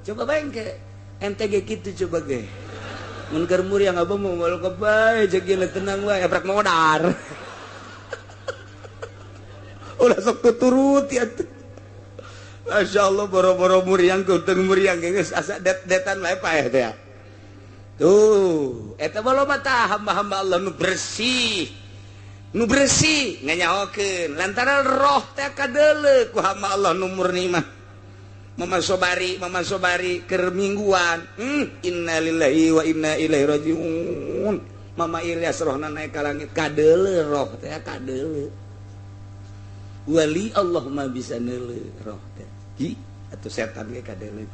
[SPEAKER 1] Coba bae ke MTG kitu coba ge. Mun keur muriang abah mah moal kebae jeung tenang wae eprak modar. Ulah sok tuturut ya tuh. Masya Allah boro-boro muriang kunteng muriang geus asa det-detan wae paeh teh. Tuh, eta mah loba tah hamba-hamba Allah nu bersih. Nu bersih nganyahokeun lantaran roh teh kadeuleu ku hamba Allah nu murni mah. Mama Sobari keur mingguan. Innalillahi wa inna ilaihi rajiun. Mama Ilyas rohna naik ka langit kadeuleu roh teh kadeuleu. Wali Allah mah bisa neuleu roh teh. Hi, atuh setan ge kadeuleu.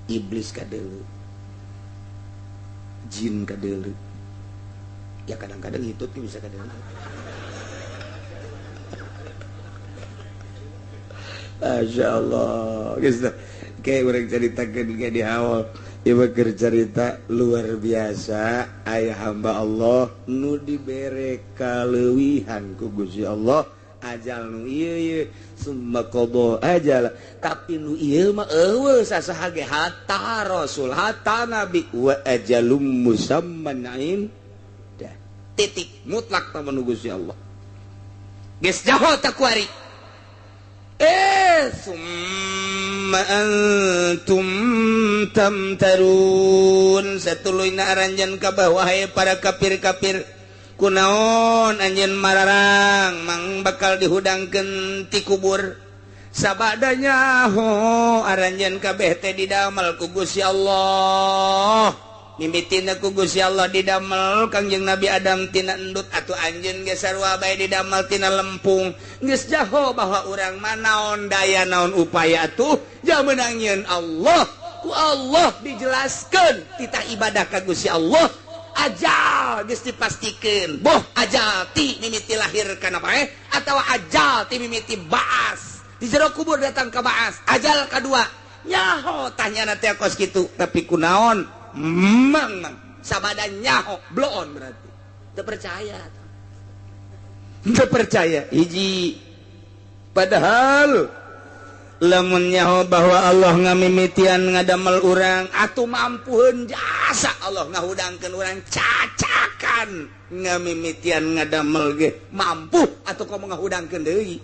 [SPEAKER 1] Iblis kadeuleu. Jin kadeuleu. Ya kadang-kadang hitut bisa kadeuleu. Masya Allah. Kayak orang ceritakan kayak di awal. Ieu keur cerita luar biasa aya hamba Allah nu dibere kaleuwihan ku Gusti Allah ajal nu ieu ieu summa qada ajal tapi nu ieu mah eueuh sasaha ge hatta rasul hatta nabi wa ajalum musamman indah titik mutlak ta nu Gusti Allah geus jaho ta kuari summa antum tamtarun satuluyna aranjeun ka wahai para kafir-kafir kunaon anjeun mararang mang bakal dihudangkeun ti kubur sabadanya ho aranjeun kabeh teh didamel ku Gusti Allah mimitina ku Gusti Allah didamel Kangjeng Nabi Adam tina endut atuh anjeun ge sarua bae didamel tina lempung geus jaho bahwa urang mah naon daya naon upaya atuh jamenang nyieun Allah ku Allah dijelaskeun titah ibadah ka Gusti Allah ajal geus dipastikeun boh ajal ti mimiti lahir kana bae atawa ajal ti mimiti baas di jero kubur datang ka baas ajal kadua nyaho tanyana teh kos kitu tapi kunaon mang sabada nyaho bloon berarti teu percaya teu percaya hiji padahal lamun nyaho bahwa Allah ngamimitian ngadamel urang atuh mampuheun jasa Allah ngahudangkeun urang cacakan ngamimitian ngadamel ge mampu atuh komo ngahudangkeun deui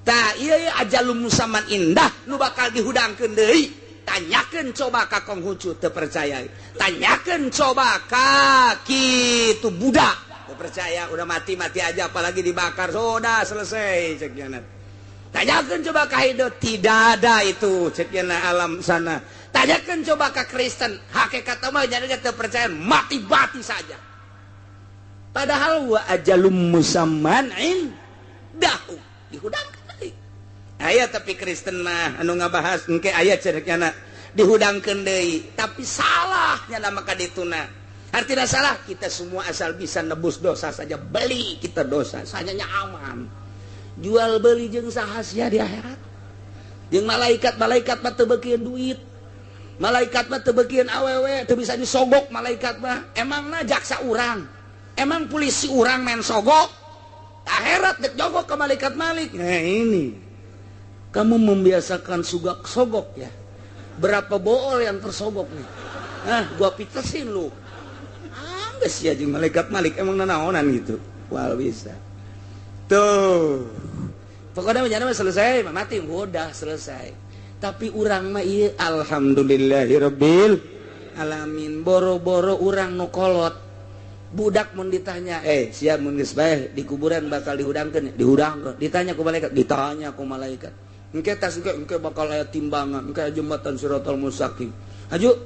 [SPEAKER 1] tah ieu ajalum musamman indah nu bakal dihudangkeun deui. Tanyakeun coba ka Konghucu teu percaya, tanyakeun coba ka kitu Buddha teu percaya, udah mati-mati aja apalagi dibakar sudah selesai cek nya. Tanyakeun coba ka Hindu tidak ada itu cek nya alam sana. Tanyakeun coba ka Kristen hakikat mah jadi teu percaya mati-mati saja. Padahal wa ajalum musamman indahu dihudangkeun. Aya tapi Kristen mah anu ngabahas engke aya cereknya dihudangkeun deui tapi salahnya nama kadituna artinya salah kita semua asal bisa nebus dosa saja beli kita dosa sanyanya aman jual beli jeung saha sia di akhirat jeung malaikat malaikat mah teu beukieun duit malaikat mah teu beukieun awewe teu bisa disogok malaikat mah emangna jaksa urang emang polisi urang main sogok akhirat dek jogok ke malaikat malik. Nah ini kamu membiasakan sugak sogok ya. Berapa bool yang tersogok nih? Nah, gua pitesin lu. Ah, geus sia jeung malaikat malik emang nanaonan gitu. Wal bisa. Tuh. Pokoknya mah selesai, mati udah selesai. Tapi urang mah ieu alhamdulillahirabbil alamin boro-boro urang nu kolot. Budak mun ditanya, siap mun geus bae di kuburan bakal dihudangkeun, dihudangkeun. Ditanya ku malaikat, ditanya ku malaikat. Engke tas engke bakal aya timbangan, engke jembatan Siratal Mustaqim. Aju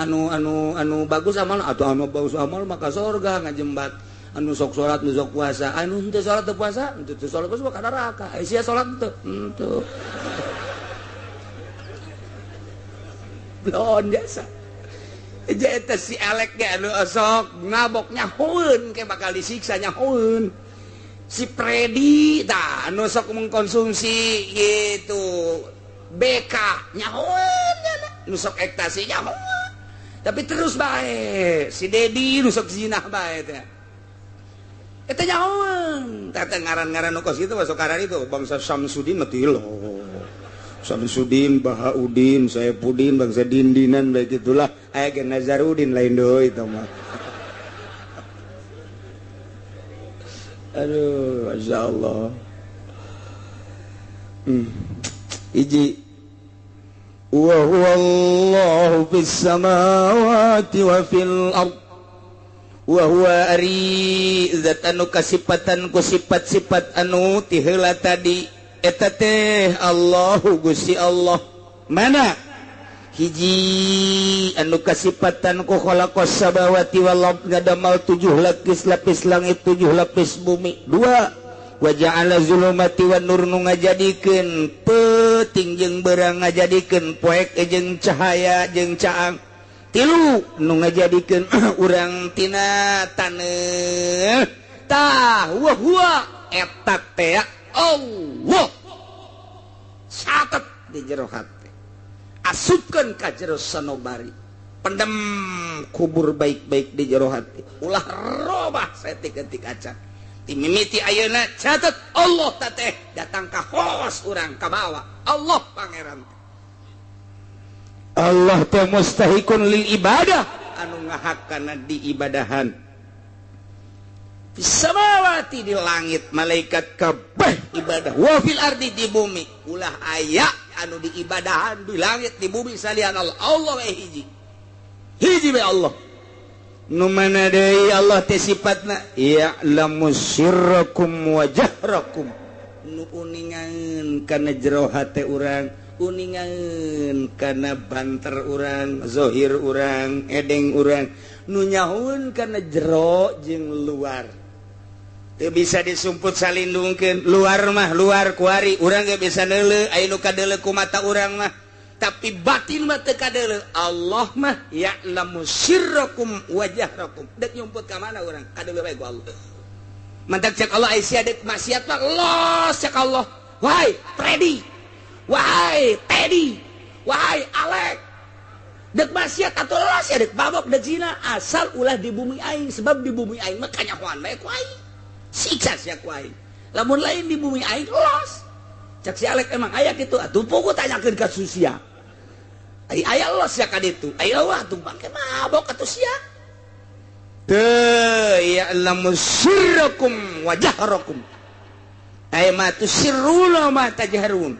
[SPEAKER 1] anu anu anu bagus amal atau anu bagus amal maka surga ngajembat. Anu sok salat nu sok puasa, anu henteu salat teu puasa, henteu salat puasa ka neraka. Ai sia salat henteu? Henteu. Blon jasa. Eta si Alek ge anu sok ngabok nyahoeun ke bakal disiksa nyahoeun. Si Predi tah anu sok mengkonsumsi gitu BK nyahoeun nu sok ekstasi nyahoeun. Tapi terus bae si Dedi nu sok zinah bae teh. Eta nyahoeun. Tah teh ngaran-ngaran nu kos kitu masuk karan itu bangsa Samsudin mah teu. Samsudin, Bahaudin, Saepudin, bangsa Dindinan baik itulah. Aya ge Nazarudin lain deui itu mah. Aduh, Masya Allah. Hiji. Wa huwallahu fis samawati wa fil ard. Wa huwa ari zat anu kasipatan ku sifat-sifat anu ti heula tadi. Eta teh Allahu Gusti Allah. Mana hiji anu kasipatan ku khalaqas samawati wal ard, ngadamal 7 lapis langit 7 lapis bumi. 2 wa ja'ala zulumati wan nur, nu ngajadikeun peuting jeung beurang, ngajadikeun poek jeung cahaya jeung caang. 3 nu ngajadikeun urang tina taneuh. Tah wa huwa eta teh Allah. Catet di jero hati, asupkeun ka jero sanobari, pendem kubur baik-baik di jero hati, ulah robah saeutik-eutik acan. Ti mimiti ayeuna catet Allah teh datang ka hos urang ka bawa Allah pangeran. Allah teh mustahikun lil ibadah, anu ngahakana diibadahan. Samawati di langit malaikat kabeh ibadah, wa fil ardi di bumi ulah aya anu diibadahan di langit di bumi salian Allah. Allah we hiji, hiji we Allah. Nu mana deui Allah teh sifatna ya'lamu sirrakum wa jahrakum, nu uningan kana jero hate urang, uningan kana banter urang, zahir urang, edeng urang, nu nyahoeun kana jero jeung luar. Teu bisa disumput salindungkeun, luar mah luar kuari urang ge bisa neuleuh aya nu kadeuleuh ku mata urang mah, tapi batin mah teu kadeuleuh. Allah mah ya'lamu sirrakum wa jahrakum. Dek nyumput ka mana urang kadeuleuh bae ku Allah. Mantak cek Allah ai sia dek maksiat mah los cek Allah. Wahai Freddy, wahai Teddy, wahai Alek, dek maksiat atuh los ya dek babok dek zina, asal ulah di bumi aing, sebab di bumi aing mah kanyahoan bae ku aing, siksa sia ku aing. Lamun lain di bumi aing los. Cek si Alek emang aya kitu atuh pugu tanyakeun ka susia. Ai aya los sia ka ditu. Ai wah atuh bangke mabok atuh sia. Teu ya'lamu sirrakum wa jahrakum. Ai ma tusirruna ma tajharun.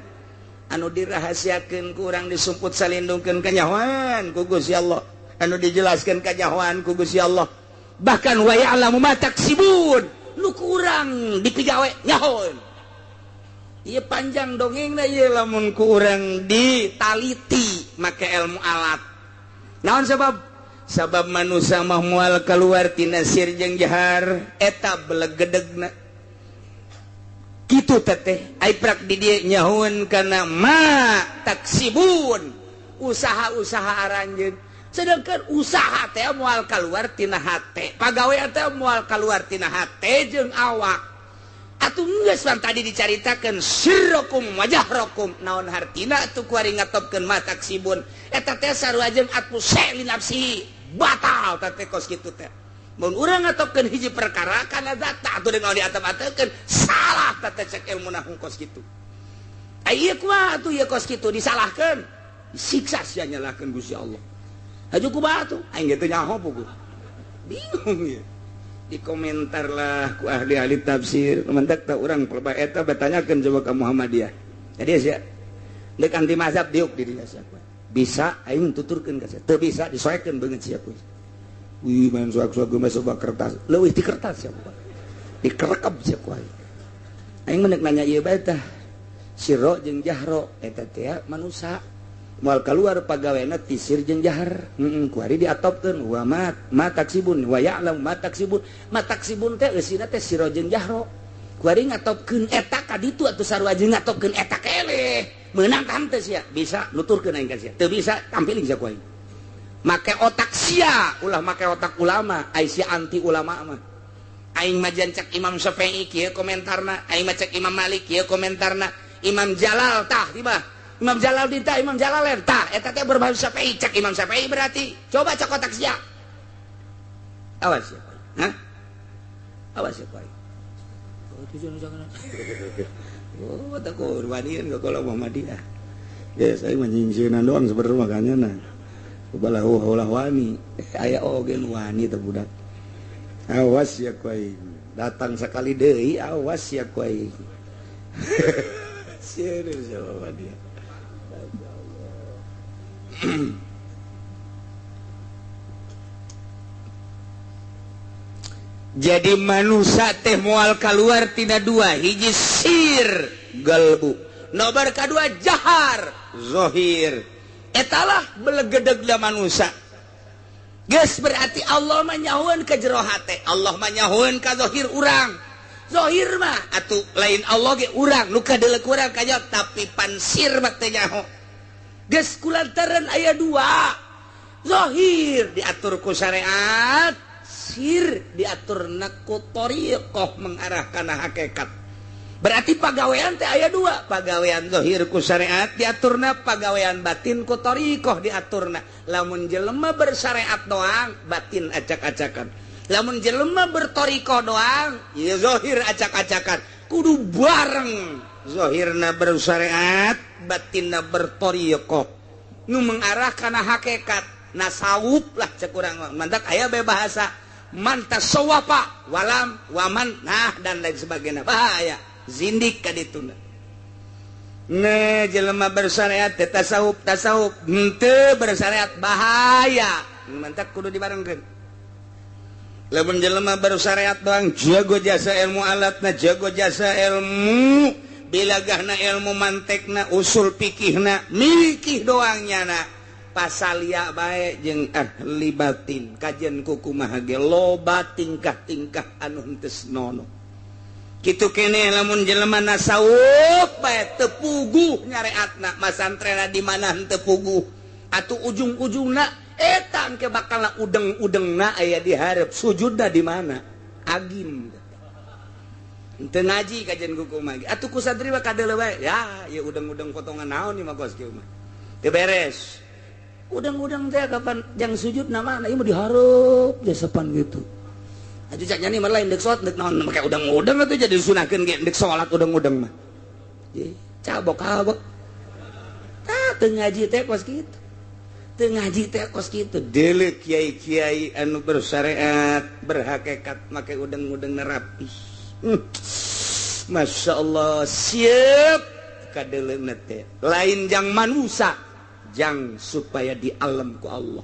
[SPEAKER 1] Anu dirahasiakeun ku urang disumput salindungkeun kanyahoan ku Gusti Allah, anu dijelaskeun kanyahoan ku Gusti Allah. Bahkan wa ya'lamu ma taksibun, nu kurang dipigawe nyahoeun. Ieu panjang dongengna ieu lamun ku urang ditaliti make ilmu alat. Naon sebab? Sabab manusia mah moal keluar tina sir jeung jahar, eta belegedegna. Kitu teteh ai prak di dieu nyahoeun kana ma taksibun, usaha-usaha aranjeun. Sedangkan usaha teh moal keluar tina hate, pagawe teh moal keluar tina hate jeung awak. Atuh geus pan tadi dicaritakeun sirrakum wa jahrakum, naon hartina atuh kuari ngatopkeun ma taksibun. Eta teh sarua jeung atmu li nafsi, batal teh kos kitu teh. Mun urang ngatopkeun hiji perkara kana zat atuh deung diatep-atekeun salah teh cek ilmu nahung kos kitu. Ai ieu kumaha atuh ieu kos kitu disalahkeun, disiksa sia nyalahkeun Gusti Allah. Haju kumaha atuh? Aing ge teu nyaho puguh. Bingung ieu. Dikomentar lah ku ahli-ahli tafsir. Mentak tah urang pelebah eta batanyakeun coba ka Muhammadiyah. Jadi sia deuk anti mazhab diuk di dinya sia. Bisa aing tuturkeun ka sia. Teu bisa disoekeun beungeut sia ku. Wih main soak-soak geus coba kertas. Leuwih ti kertas sia ku. Dikerekep sia ku aing. Aing mah nanya ieu bae tah. Sirro jeung jahro eta teh manusa. Moal keluar pagawena tisir jeung jahar. Heeh, ku hari diatopkeun wa ma ma taksibun wa ya'lam ma taksibun. Ma taksibun teh eusina teh siro jeung jahro. Ku hari ngatopkeun eta ka ditu atuh sarua jeung ngatopkeun eta keleh. Meunang tah teu sia? Bisa nuturkeun aing ka sia. Teu bisa tampiling sia ku aing. Make otak sia, ulah make otak ulama, ai sia anti ulama mah. Aing mah cek Imam Syafi'i kieu komentarna, aing mah cek Imam Malik kieu komentarna, Imam Jalal tah tiba. Imam Jalal ditah, Imam Jalalain tah eta teh berbahasa Syafi'i, cek Imam Syafi'i berarti. Coba cek otak sia. Awas ya, hah? Awas ya, Pak. Oh, tujuan jangan. Oh, tak korbanin ke kalau Muhammadiyah. Ya, saya menyingsieunan doang sebenarnya makanya nah. Ubalah ulah wani, aya oge nu wani teh budak. Awas ya ku aing. Datang sekali deui awas ya ku aing. Serius ya Muhammadiyah. Jadi manusia teh moal keluar tina dua, hiji sir galbu, nobar kadua jahar zohir. Etalah belegedegna manusia. Geus berarti Allah mah nyahoeun ka jero hate, Allah mah nyahoeun ka zohir urang. Zohir mah atuh lain Allah ge urang nu kadeuleu urang kanya, tapi pansir mah teh nyaho. Geus kulantaran aya dua, zohir diatur ku syariat, sir diatur ku thariqah mengarah kana hakikat. Berarti pagawean teh aya dua, pagawean zahir ku syariat diaturna, pagawean batin ku thariqah diaturna. Lamun jelema bersyariat doang, batin acak-acakan. Lamun jelema berthariqah doang, ya zahir acak-acakan. Kudu bareng, zahirna bersyariat, batinna berthariqah. Nu mengarah kana hakikat, nasawuf lah cek urang. Mantak aya bae bahasa man tasawwafa walam waman nah dan lain sebagainya. Bahaya. Zindik ka dituna. Nah, jelema bersyariat teh tasawuf, tasawuf henteu bersyariat bahaya. Mantak kudu dibarengkeun. Lamun jelema bersyariat doang jago jasa ilmu alatna, jago jasa ilmu bilagahna, ilmu mantekna, usul fikihna, mikih doang nyana. Pasalia bae jeung ahli batin, kajian kumaha ge loba tingkah-tingkah anu henteu senonoh. Kitu keneh lamun jelema nasawuf bae teu puguh nyareatna, masantrena di mana henteu puguh atuh ujung-ujungna eta engke bakal udeng-udengna aya di hareup, sujudna di mana? Agim. Henteu ngaji kajian kumaha ge atuh ku santri mah kadeuleu bae, ya ieu udeng-udeng potongan naon ieu mah kos kieu mah. Teu beres. Udeng-udeng teh kapan jang sujudna mana ieu mah di hareup jasepan gitu. Atuh cak nyani mah lain deuk salat deuk naon make udang-udang atuh jadi disunahkeun ge deuk salat udang-udang mah. Ye, cabok-cabok. Tah teu ngaji teh kos kitu. Teu ngaji teh kos kitu. Deuleu kiai-kiai anu bersyariat, berhakikat make udang-udang rapi. Masya Allah, siap kadeuleuna teh. Lain jang manusa, jang supaya di alam ku Allah.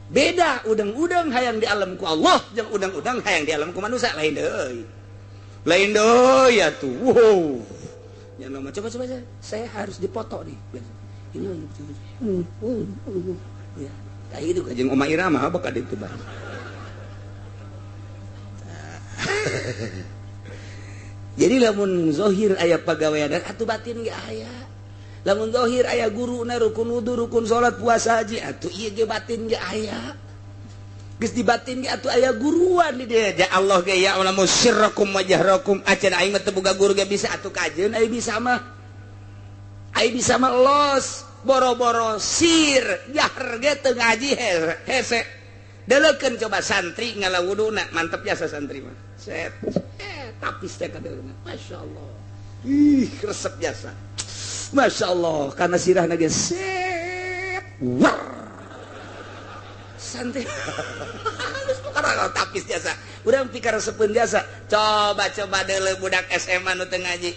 [SPEAKER 1] Beda udang-udang hayang di alam ku Allah jeung udang-udang hayang di alam ku manusia lain deui. Lain deui atuh. Wow. Ya nama coba saya harus dipoto nih. Ini ya. Tah itu jeung Oma Irama bakal ditu bae. Jadi lamun zahir aya pagawean atuh batin ge aya. Lamun zahir aya guruna rukun wudu, rukun salat, puasa haji, atuh ieu ge batin ge aya. Geus di batin ge atuh aya guruan di dieu. Ya Allah ge ya alamu sirrakum wa jahrakum. Acan aing mah teu boga guru ge bisa atuh kajeun aing bisa mah. Aing bisa mah los boro-boro sir jahar ge teu ngaji hese. Deleukeun coba santri ngalawuduna, mantep jasa santri mah. Set. Tapis teh kadeuleuna. Masyaallah. Ih, resep jasa. Masya Allah, karena sirah nage set, war, santai, halus bukan tapis jasa, udah pikir resepeun jasa, coba deuleu budak SMA nu teu ngaji,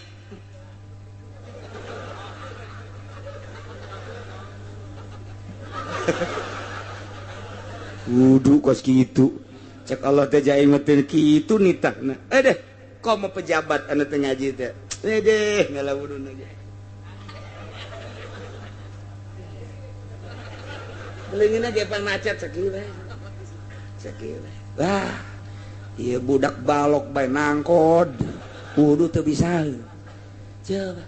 [SPEAKER 1] wudu kos kitu, cek Allah teh jaing mah teu kitu nitahna, deh, komo pejabat anu teu ngaji teh, deh ngala wuduna ge. Leungeunna ge pan macet sakieu bae. Sakieu bae. Wah, ieu budak balok bae nangkod. Wudu teu bisa. Coba.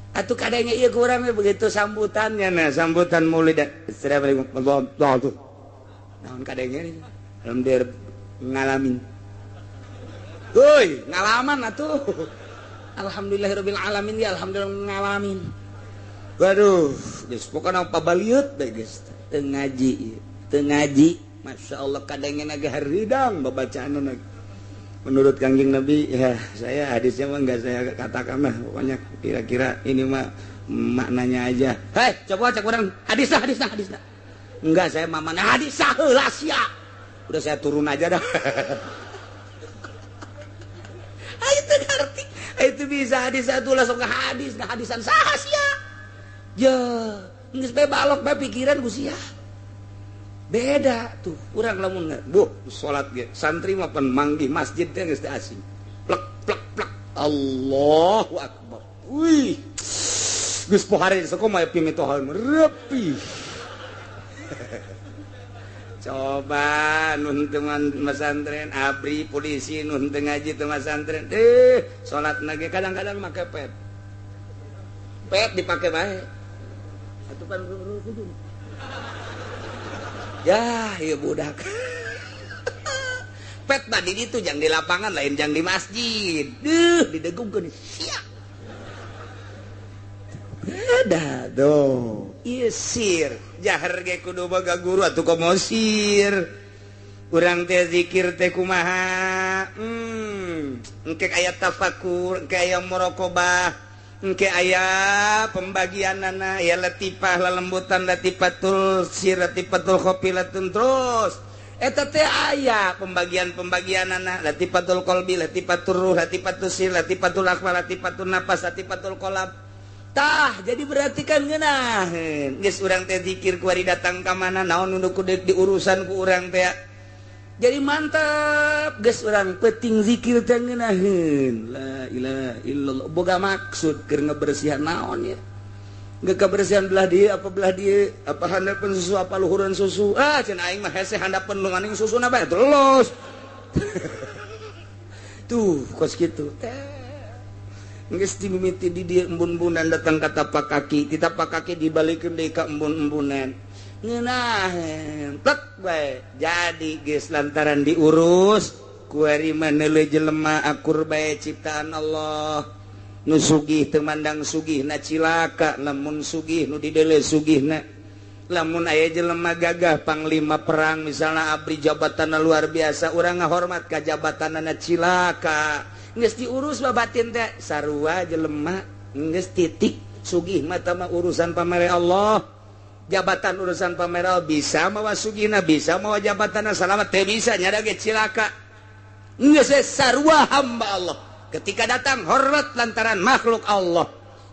[SPEAKER 1] Atuh kadangnya ieu kurang begitu sambutannya nah sambutan maulid. Assalamualaikum warahmatullahi wabarakatuh. Naon kadangnya alhamdulillah ngalamin. Woi, ngalaman atuh. Alhamdulillahirabbil alamin ya alhamdulillah ngalamin. Waduh, geus pokona pabaliut bae geus teu ngaji, teu ngaji. Masyaallah kadangnya ge haridang babacaanna. Menurut Kangjeng Nabi ya saya hadisnya mah enggak saya katakan lah, pokoknya kira-kira ini mah maknanya aja. Hei, coba cek orang hadis lah, hadis lah, hadis lah. Enggak, saya mamana hadis sah heula sia. Udah saya turun aja dah. Itu ngerti. Itu bisa hadis satu langsung ke hadis, hadisan sah sia. Ya, geus bae balok bae pikiran ku sia. Beda tuh urang lamun buh salat ge santri mah pan manggih masjid teh geus teu asing. Plek plek plek Allahu akbar. Wih. Geus pohare sakumaha pimitohan repi. Coba nun teu masantren abri polisi nun teu ngaji teu masantren. Salatna ge kadang-kadang make pet. Pet dipake bae. Atuh pan kudu. Ya, ieu budak. Pet tadi itu jang di lapangan lain jang di masjid. Duh, didegungkeun sia. Beda tuh. Ieu sir, jahar ge kudu boga guru atuh komo sir. Urang teh zikir teh kumaha? Engke aya tafakur, engke aya muraqabah. Engke aya pembagianana ya latifah lalembutan latifatul sir latifatul khofilatun terus eta teh aya pembagian-pembagianana latifatul qalbi latifatul ruh latifatul sir latifatul akhfa latifatul nafas latifatul qalb tah jadi berarti kan ngeunaheun geus urang teh zikir kuari datang ka mana naon nu kudu diurusan ku urang teh jadi mantap geus urang penting zikir teh ngeunaheun la ilaha illallah boga maksud keur ngebersihan naon ya geus kabersihan belah dieu apa belah dieu apa handapeun susu apa luhureun susu ah cenah aing mah hese handapeun lu susuna bae terus tuh kos kitu teh geus dimimiti di dieu embun-embunan datang ka tapak kaki di tapak kaki dibalikeun deui ka embun-embunan ngeunaheun plek bae jadi geus lantaran diurus kuari mah neuleuh jelema akur bae ciptaan Allah nu sugih teu mandang sugihna cilaka lamun sugih nu dideuleu sugihna lamun aya jelema gagah panglima perang misalna abri jabatanna luar biasa urang ngahormat ka jabatanna cilaka geus diurus babatin teh sarua jelema geus titik sugih mah mah urusan pamere Allah jabatan urusan pameral bisa mawa sugihna bisa mawa jabatanna salamat teu bisa nyada ge cilaka geus sarua hamba Allah ketika datang hormat lantaran makhluk Allah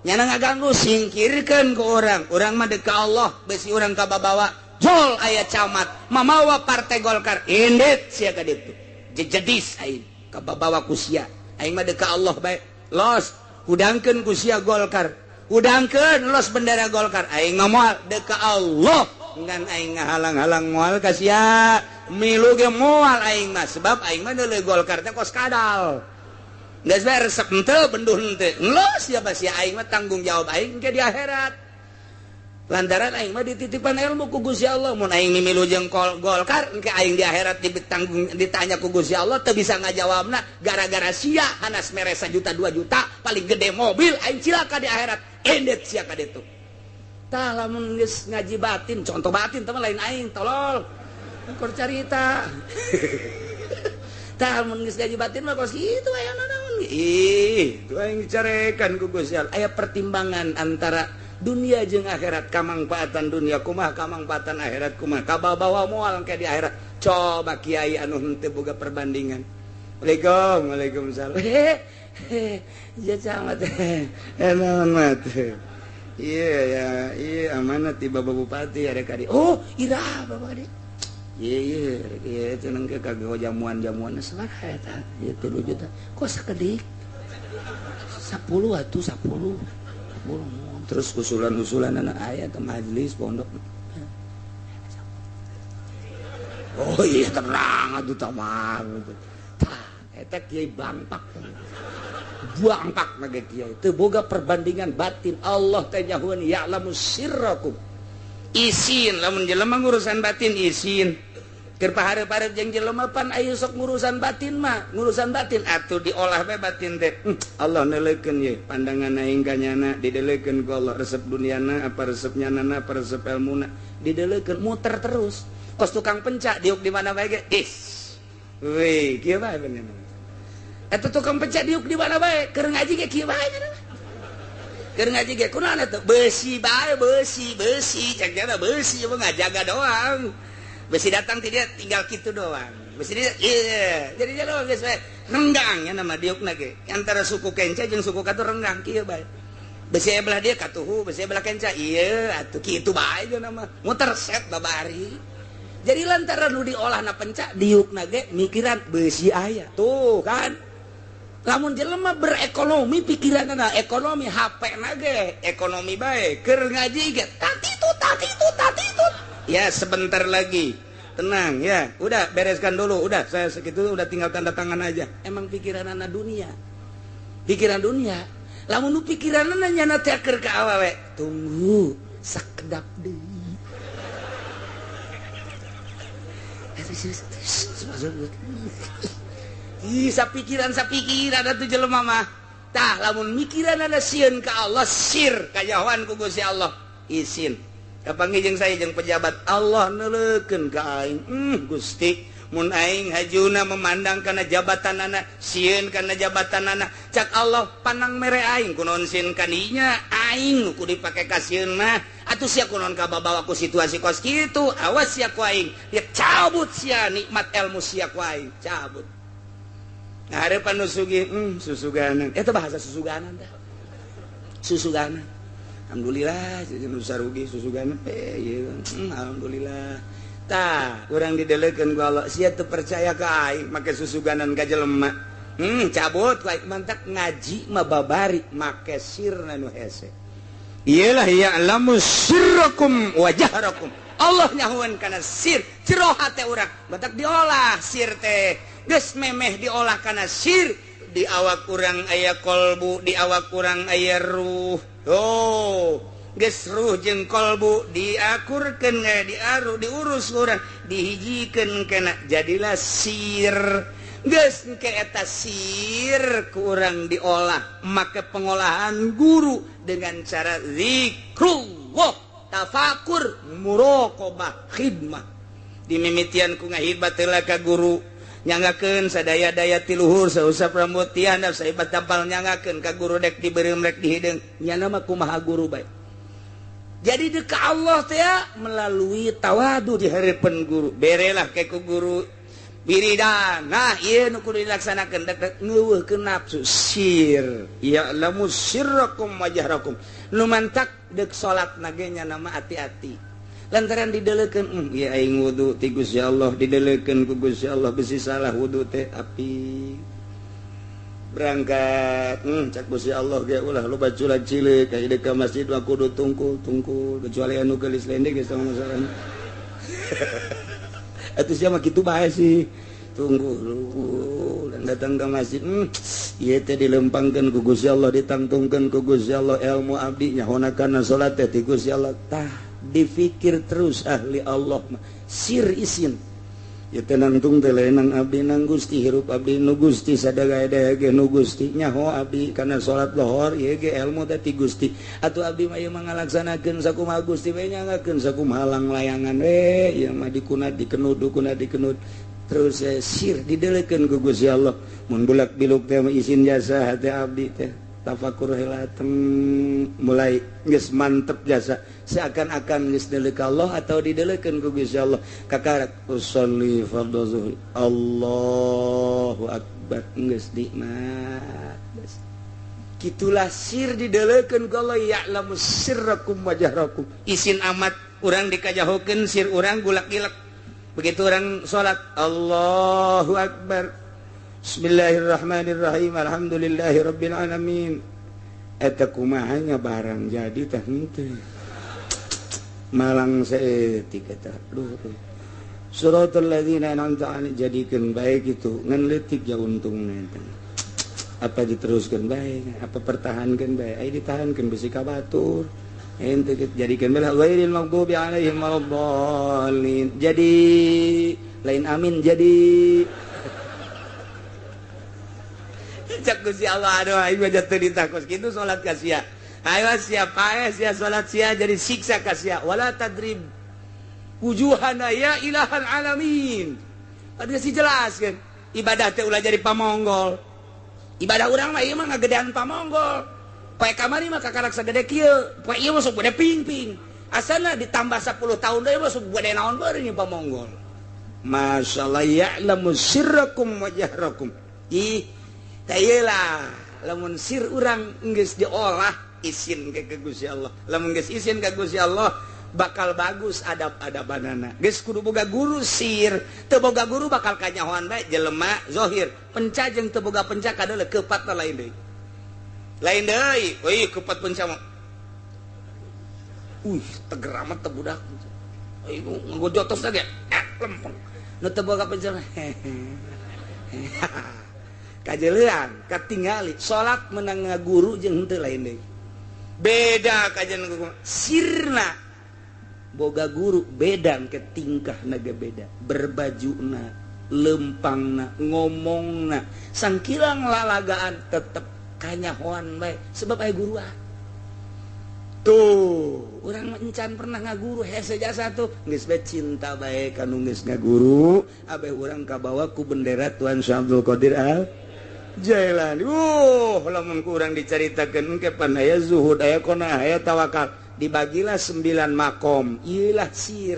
[SPEAKER 1] nyana ngaganggu singkirkeun ku urang urang mah deuk ka Allah besi urang ka babawa jol aya camat mamawa partai Golkar indit sia ka ditu jejedis aing ka babawa ku sia aing mah deuk ka Allah bae los hudangkeun ku sia Golkar udangkeun los bendera Golkar aing mah moal deuk ka Allah ngan aing ngahalang-halang moal ka sia milu ge moal aing mah sebab aing mah deuleu Golkar teh kos kadal geus bae resep henteu benduh henteu los sia sia aing mah tanggung jawab aing ke di akhirat lantaran aing mah dititipan ilmu ku Gusti Allah mun aing mimilu jeung Golkar engke aing di akhirat ditanggung ditanya ku Gusti Allah teu bisa ngajawabna gara-gara sia hanas mere 1 juta 2 juta paling gede mobil aing cilaka di akhirat endet sia ka ditu tah lamun geus ngaji batin contoh batin teh lain aing tolol keur carita tah lamun geus ngaji batin mah kos kitu aya naon ih tu aing dicarekan ku Gusti Allah aya pertimbangan antara dunia jeung akhirat kamangfaatan dunia kumaha kamangfaatan akhirat kumaha kababawa moal engke di akhirat coba kiai anu henteu boga perbandingan. Waalaikumsalam waalaikumsalam ya camat naon mat iya ya iya amanat ti Bapak Bupati ada kadi oh ira Bapak kadi iya iya iya cenah ke kagak jamuan-jamuan sabaraha eta ieu 3 juta kok sakedik 10 atuh 10 10 terus usulan-usulan anak ayah ke majelis pondok Oh iya tenang atuh tamang. Tah eta kiai bangpak. Bangpak mah kiai. Teu boga perbandingan batin. Allah teh nyahueun ya'lamu sirrakum. Isin lamun jelema ngurusan batin isin. Keur pahareup-hareup jeung jelema pan aya sok ngurusan batin mah, ngurusan batin atuh diolah bae batin teh. Allah neuleukeun ye pandangan aing ka nyana dideulekeun ku Allah resep duniana apa resep nyanana apa resep elmuna dideulekeun muter terus. Kos tukang pencak diuk di mana bae ge is. Weh, kieu bae bener. Eta tukang pencak diuk di mana bae keur ngaji ge kieu bae cenah. Keur ngaji ge kunaon eta beusi bae beusi beusi cek nya beusi mah ngajaga doang. Besi datang tidak tinggal gitu doang. Besi dia iya jadi dia doang geus we renggang nya nama diukna ge antara suku kenca jeung suku katu renggang kieu bae. Besi belah dia katuhu, besi belah kenca iya atuh kitu bae nya nama muter set babari. Jadi lantaran nu diolahna pencak diukna ge mikiran besi aya. Tuh kan. Lamun jelema berekonomi pikiranna ekonomi HP na ge ekonomi bae keur ngaji ge tatitut tatitut tatitut. Ya sebentar lagi, tenang ya, udah bereskan dulu, udah saya segitu udah tinggal tanda tangan aja. Emang pikiran anak dunia, pikiran dunia. Lamun nu pikiran nyana teh keur ka awewe, tunggu sakedap deui. Ih, sapikiran sapikiran atuh jelema mah. Tah lamun mikiran ana sieun ka Allah sir kajahoan ku Gusti Allah isin. Kapanggih jeung saya jeung pejabat Allah neuleukeun ka aing. Gusti, mun aing hajuna memandang kana jabatanana, sieun kana jabatanana. Cak Allah panang mere aing kunaon sieun kaninya, aing nu kudu dipake ka sieun mah. Atuh sia kunaon kababawa ku situasi kos kitu, awas sia ku aing. Ya cabut sia nikmat ilmu sia ku aing, cabut. Nah, harapan nu sugih, susuganan. Eta bahasa susuganan teh. Susuganan. Alhamdulillah nu sarugi susuganan ieu alhamdulillah. Tah urang didelekeun ku Allah sia teu percaya ka aing make susuganan ka jelema. Cabut ku aing mantak ngaji mah babari make sirna nu hese. Iyalah ya'lamu sirrakum wa jahrakum. Allah nyahueun kana sir jero hate urang mantak diolah sir teh geus memeh diolah kana sir di awak urang aya kolbu di awak urang aya ruh. Oh, geus ruh jeung kolbu diakurkeun diaru diurus urang dihijikeun kana jadilah sir. Geus engke eta sir ku urang diolah make pengolahan guru dengan cara zikrullah, tafakur, muraqabah, khidmah. Dimimitian ku ngahidmat heula ka guru. Nyanggakeun sadaya-daya ti luhur sausap rambut ti handap saibat tapal nyanggakeun ka guru dek dibeureum rek dihideung nyana mah kumaha guru bae. Jadi deuk ka Allah teh melalui tawadu di hareupeun guru berelah ke ku guru wiridan. Nah ieu nu kudu dilaksanakeun dek ngeuweuhkeun nafsu sir ya'lamu sirrakum wa jahrakum. Nu mantak deuk salat na ge nyana mah ati-ati. Lantaran didelekeun ieu aing wudu ti Gusti Allah didelekeun ku Gusti Allah bisi salah wudu teh api berangkat cak Gusti Allah ge ulah loba culak cileuk ka ka masjid mah kudu tungkul tungkul kecuali anu geulis lendek geus tong masalah. Atuh sia mah kitu bae sih tunggu dan datang ke masjid ieu teh dilempangkeun ku Gusti Allah ditangtungkeun ku Gusti Allah ilmu abdi nyahona kana salat teh ti Gusti Allah. Tah difikir terus ahli Allah mah sir isin ya tenangtung teh nang abdi nang Gusti hirup abdi nu Gusti sadaya-daya ge nu Gusti nyaho abdi kana salat lohor ieu ge ilmu teh ti Gusti atuh abdi mah ieu mah ngalaksanakeun sakumaha Gusti we nyangakeun sakumaha langlayangan we ieu mah dikunat dikenud dukuna dikenud terus sir didelekeun ku Gusti Allah mun bulak biluk teh isin jasa hate abdi teh tafakur heula mulai geus mantep jasa seakan-akan geus deuleu ka Allah atau didelekeun ku Gusti Allah kakarak usolli fardhu zuhri Allahu akbar geus nikmat. Kitulah sir didelekeun ku Allah ya'lamu sirrakum wa jahrakum. Isin amat urang dikajahokeun sir urang gulak-gilek begitu urang salat Allahu akbar Bismillahirrahmanirrahim alhamdulillahirabbil alamin. Eta kumaha nya barang jadi teh henteu. Malang saeutik eta. Duh. Suratul ladzina an'amta alaihim jadikeun bae kitu ngan leutik ja untungna eta. Apa diteruskeun bae, apa pertahankeun bae, ai ditahankeun bisi ka batur. Ente jadikeun bae ghairil maghdubi alaihim waladdallin. Jadi lain amin jadi cak Gusti Allah aduh aing mah jatuh ditakos kitu salat ka sia. Ayo sia paeh sia salat sia jadi siksa ka sia. Wala tadrib wujuhana ya ilahal alamin. Ada sih jelas kan ibadah teh ulah jadi pamonggol. Ibadah urang mah ieu mah ngagedean pamonggol. Poe kamari mah kakarak sagede kieu, poe ieu mah sok gede ping-ping. Asana ditambah 10 tahun deui mah sok gede naon beureun pamonggol. Masyaallah ya'lamu sirrakum wa jahrakum. Ih, tah ieu lah lamun sir urang geus diolah isin ke Gusti Allah. Lamun geus isin ka Gusti Allah bakal bagus adab-adabanana. Geus kudu boga guru sir, teu boga guru bakal kanyahoan bae jelema zahir. Penca jeung teu boga penca kadeuleu keupatna lain deui. Lain deui, euy keupat penca mah. Uih, teger amat teh budak. Euy ngagojotos ge, lempeng. Nu teu boga penca mah. Kajeleuan, katingali salat menang ngaguru jeung henteu lain deui. Beda kajian sirna. Boga guru beda ke tingkah naga beda berbajuna lempangna ngomongna sangkilang lalagaan tetep kanyahoan bae sebab aya guruan tuh urang encan pernah ngaguru hese jasa tuh geus bae cinta bae kanu geus ngaguru abeh urang kabawa ku bendera Tuan Syekh Abdul Qadir Al Jailani. Lamun ku urang dicaritakeun engke pan aya zuhud aya qanaah aya tawakal dibagilah 9 makom ieulah sir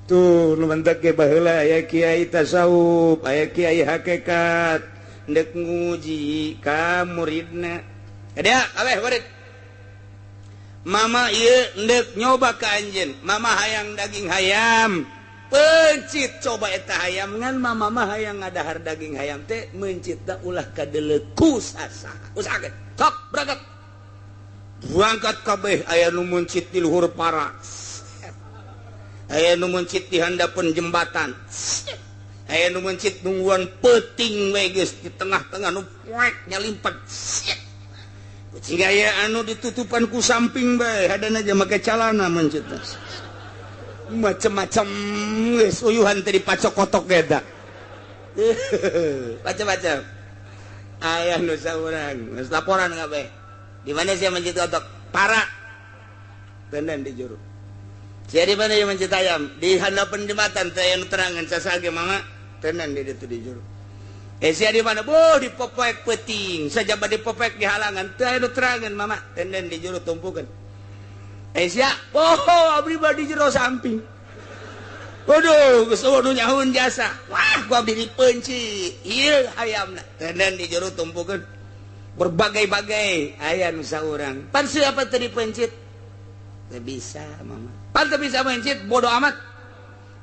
[SPEAKER 1] tuh nu mentek ge baheula aya kiai tasawuf aya kiai hakikat ndek nguji ka muridna ada kabeh murid mama ieu ndek nyoba ka anjeun mama hayang daging hayam pencit coba eta hayam ngan mama mah hayang ngadahar daging hayam teh mencitna ulah kadeuleu ku sasaha usahakeun sok berangkat berangkat kabeh aya nu mencit di luhur para aya nu mencit di handapeun jembatan aya nu mencit nungguan peuting we geus di tengah-tengah nu poek nyalimpet kucing aya anu ditutupan ku samping bae hadana aja make calana mencit macem-macem geus uyuhan teh dipacok kotok eta macem-macem aya nu saurang geus laporan kabeh di mana sih mencit kotok? Para. Tenden di juru. Sia di mana yang mencit ayam? Di handapeun jembatan teh anu terangan sasage mama tenden di ditu di juru. Sia di mana? Boh di popoek peuting, sajaba di popoek di halangan teh anu terangan mama tenden di juru tumpukeun. Sia, boh abdi badi jero samping. Waduh, geus eueuh nu nyahueun jasa. Wah, ku abdi dipeunci. Ieu hayamna tenden di juru tumpukeun. Berbagai-bagai aya nu saurang pan siapa tadi pencit teu bisa mama pan teu bisa mencit bodoh amat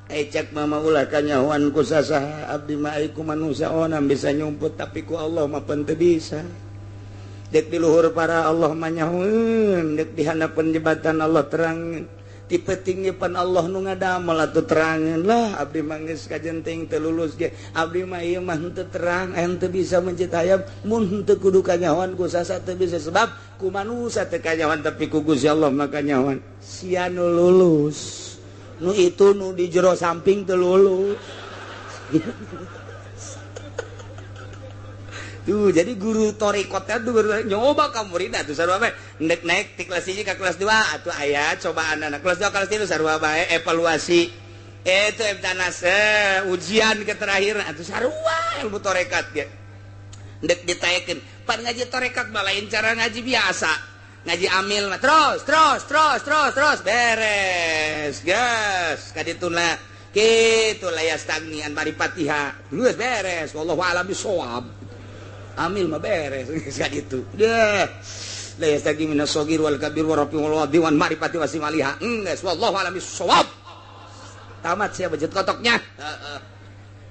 [SPEAKER 1] cek mama ulah kanyahoan ku sasaha abdi mah ai ku manusia onam bisa nyumput tapi ku Allah mah pan teu bisa dek di luhur para Allah mah nyahoeun dek di handapeun jembatan Allah terang ti peuting pan Allah nu ngadamel atuh terangeun lah abdi mah geus kajenting teu lulus ge abdi mah ieu mah henteu terang henteu bisa mencit hayam mun henteu kudu kanyahoan ku sasa teu bisa sebab ku manusia teu kanyahoan tapi ku Gusti Allah mah kanyahoan sia nu lulus nu itu nu di jero samping teu lulus. Tuh jadi guru torikotnya tuh guru nyoba ka murid atuh sarua bae ndek naik ti kelas 1 ka kelas 2 atuh aya cobaan anak kelas 2 kelas 3 sarua bae evaluasi itu ebtanas ujian ke terakhir atuh sarua ilmu torekat ge ndek ditaekeun pan ngaji torekat mah lain cara ngaji biasa ngaji amil mah terus terus terus terus terus beres gas ka dituna kitu la yastagni an marifatiha geus beres wallahu a'lam bissawab amil mah beres geus kitu deh la yastagi minas sagir wal kabir wa rafi wal wadi wan marifati wasimaliha geus wallahu a'lam bissawab tamat sia mencit kotoknya.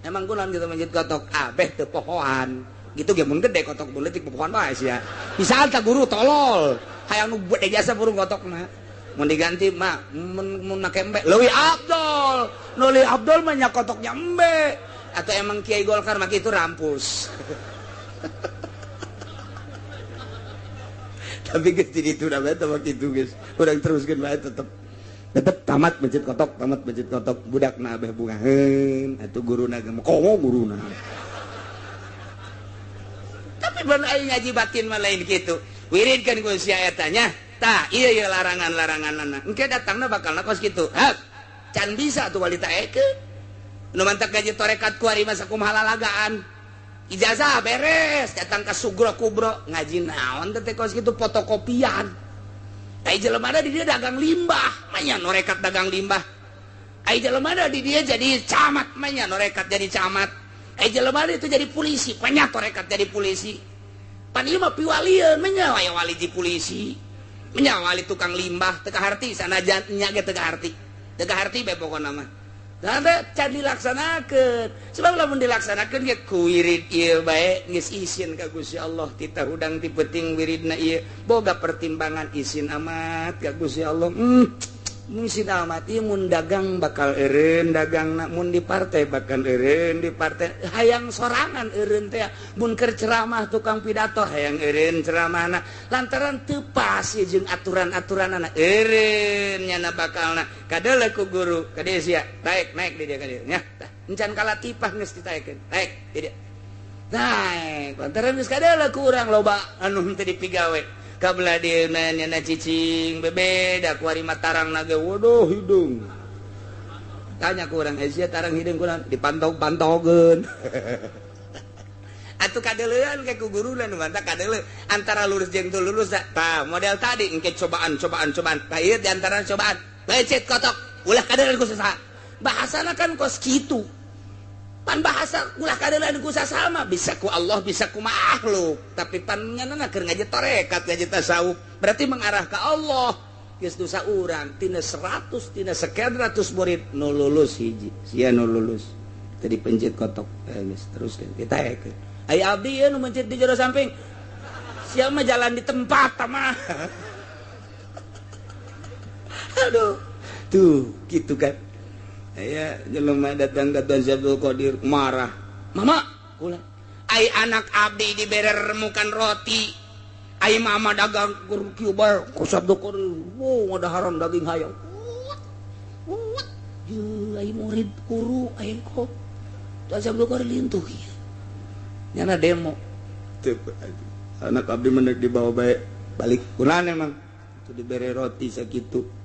[SPEAKER 1] Emang kunaon kitu mencit kotok abeh teu pohoan gitu ge mun gede kotok mun leutik pohoan bae sia bisa tah guru tolol hayang nu gede jasa burung kotokna. Mun diganti mah mun make embe leuwih abdol. Nu leuwih abdol mah nya kotoknya embe. Atau emang Kiai Golkar mah kitu rampus. Tapi geus di ditu da bae teh kitu geus. Urang teruskeun bae tetep. Tetep tamat masjid kotok, tamat masjid kotok, budakna abeh bungaheun, atuh guruna ge komo guruna. Tapi ban aing ngaji batin mah lain kitu. Wiridkeun ku sia eta nya. Tah, iya iya larangan-laranganana. Engke datangna bakalna kos kitu. Hak, can bisa tuh walita ekeun. Nu mantak gaji torekat ku ari masa kumaha lalagaan. Ijazah beres, datang ka Sugro Kubro, ngaji naon teh kos kitu fotokopian. Ai jelema di dia dagang limbah, manya norekat dagang limbah. Ai jelema di dia jadi camat, manya norekat jadi camat. Ai jelema itu jadi polisi, manya torekat jadi polisi. Pan ieu mah piwalieun, manya aya wali di polisi. Menyawali tukang limbah teu kaharti sanajan nya ge teu kaharti. Teu kaharti bae pokona mah. Da can dilaksanakeun. Sebab lamun dilaksanakeun ge ku wirid ieu bae geus isin ka Gusti Allah titah hudang ti peuting wiridna ieu boga pertimbangan isin amat ka Gusti Allah. Isin amat ieu mun dagang bakal eureun dagangna, mun di partai bakal eureun di partai, hayang sorangan eureun teh, mun keur ceramah tukang pidato hayang eureun ceramahna, lantaran teu pas jeung aturan-aturanana eureun nyana bakalna kadeuleu ku guru ka dieu sia naik naik di dieu ka dieu nya tah encan kalatipah geus ditaekeun naik di dieu naik lantaran geus kadeuleu ku urang loba anu henteu dipigawe kabla dia nanya cicing bebeda kuari matarang naga waduh hidung tanya kurang Asia tarang hidung kurang dipantau-pantaukeun atuh kadeleuan ke ku guru nu mantap kadeleu antara lurus jeung teu lurus tah model tadi engke cobaan cobaan cobaan tah ieu di antara cobaan becet kotok ulah kadeleuan ku saha bahasana kan kos kitu pan bahasa ulah kadeuleuan ku sasama bisa ku Allah bisa ku makhluk tapi pan nyanana keur ngaji tarekat ngaji tasawuf berarti mengarah ke Allah geus dosa urang tina 100 tina sekian ratus murid nu lulus hiji sia nu lulus tadi pencet kotok geus teruskeun ditaekeun ai abdi ieu nu mencet di jero samping sia mah jalan di tempat mah aduh tuh gitu kan. Ya, jelema datang ka Tuan Abdul Qadir marah. Mama, kula. Ai anak abdi dibere remukan roti. Ai mama dagang kur kieu bae ku Abdul Qadir. Wow, ngadaharan daging hayam. Wut. Ye, ai murid guru ai kok. Tuan Abdul Qadir lintuh ieu. Nyana demo. Teu anak abdi mendek dibawa bae balik. Kunaon emang? Itu dibere roti sakitu.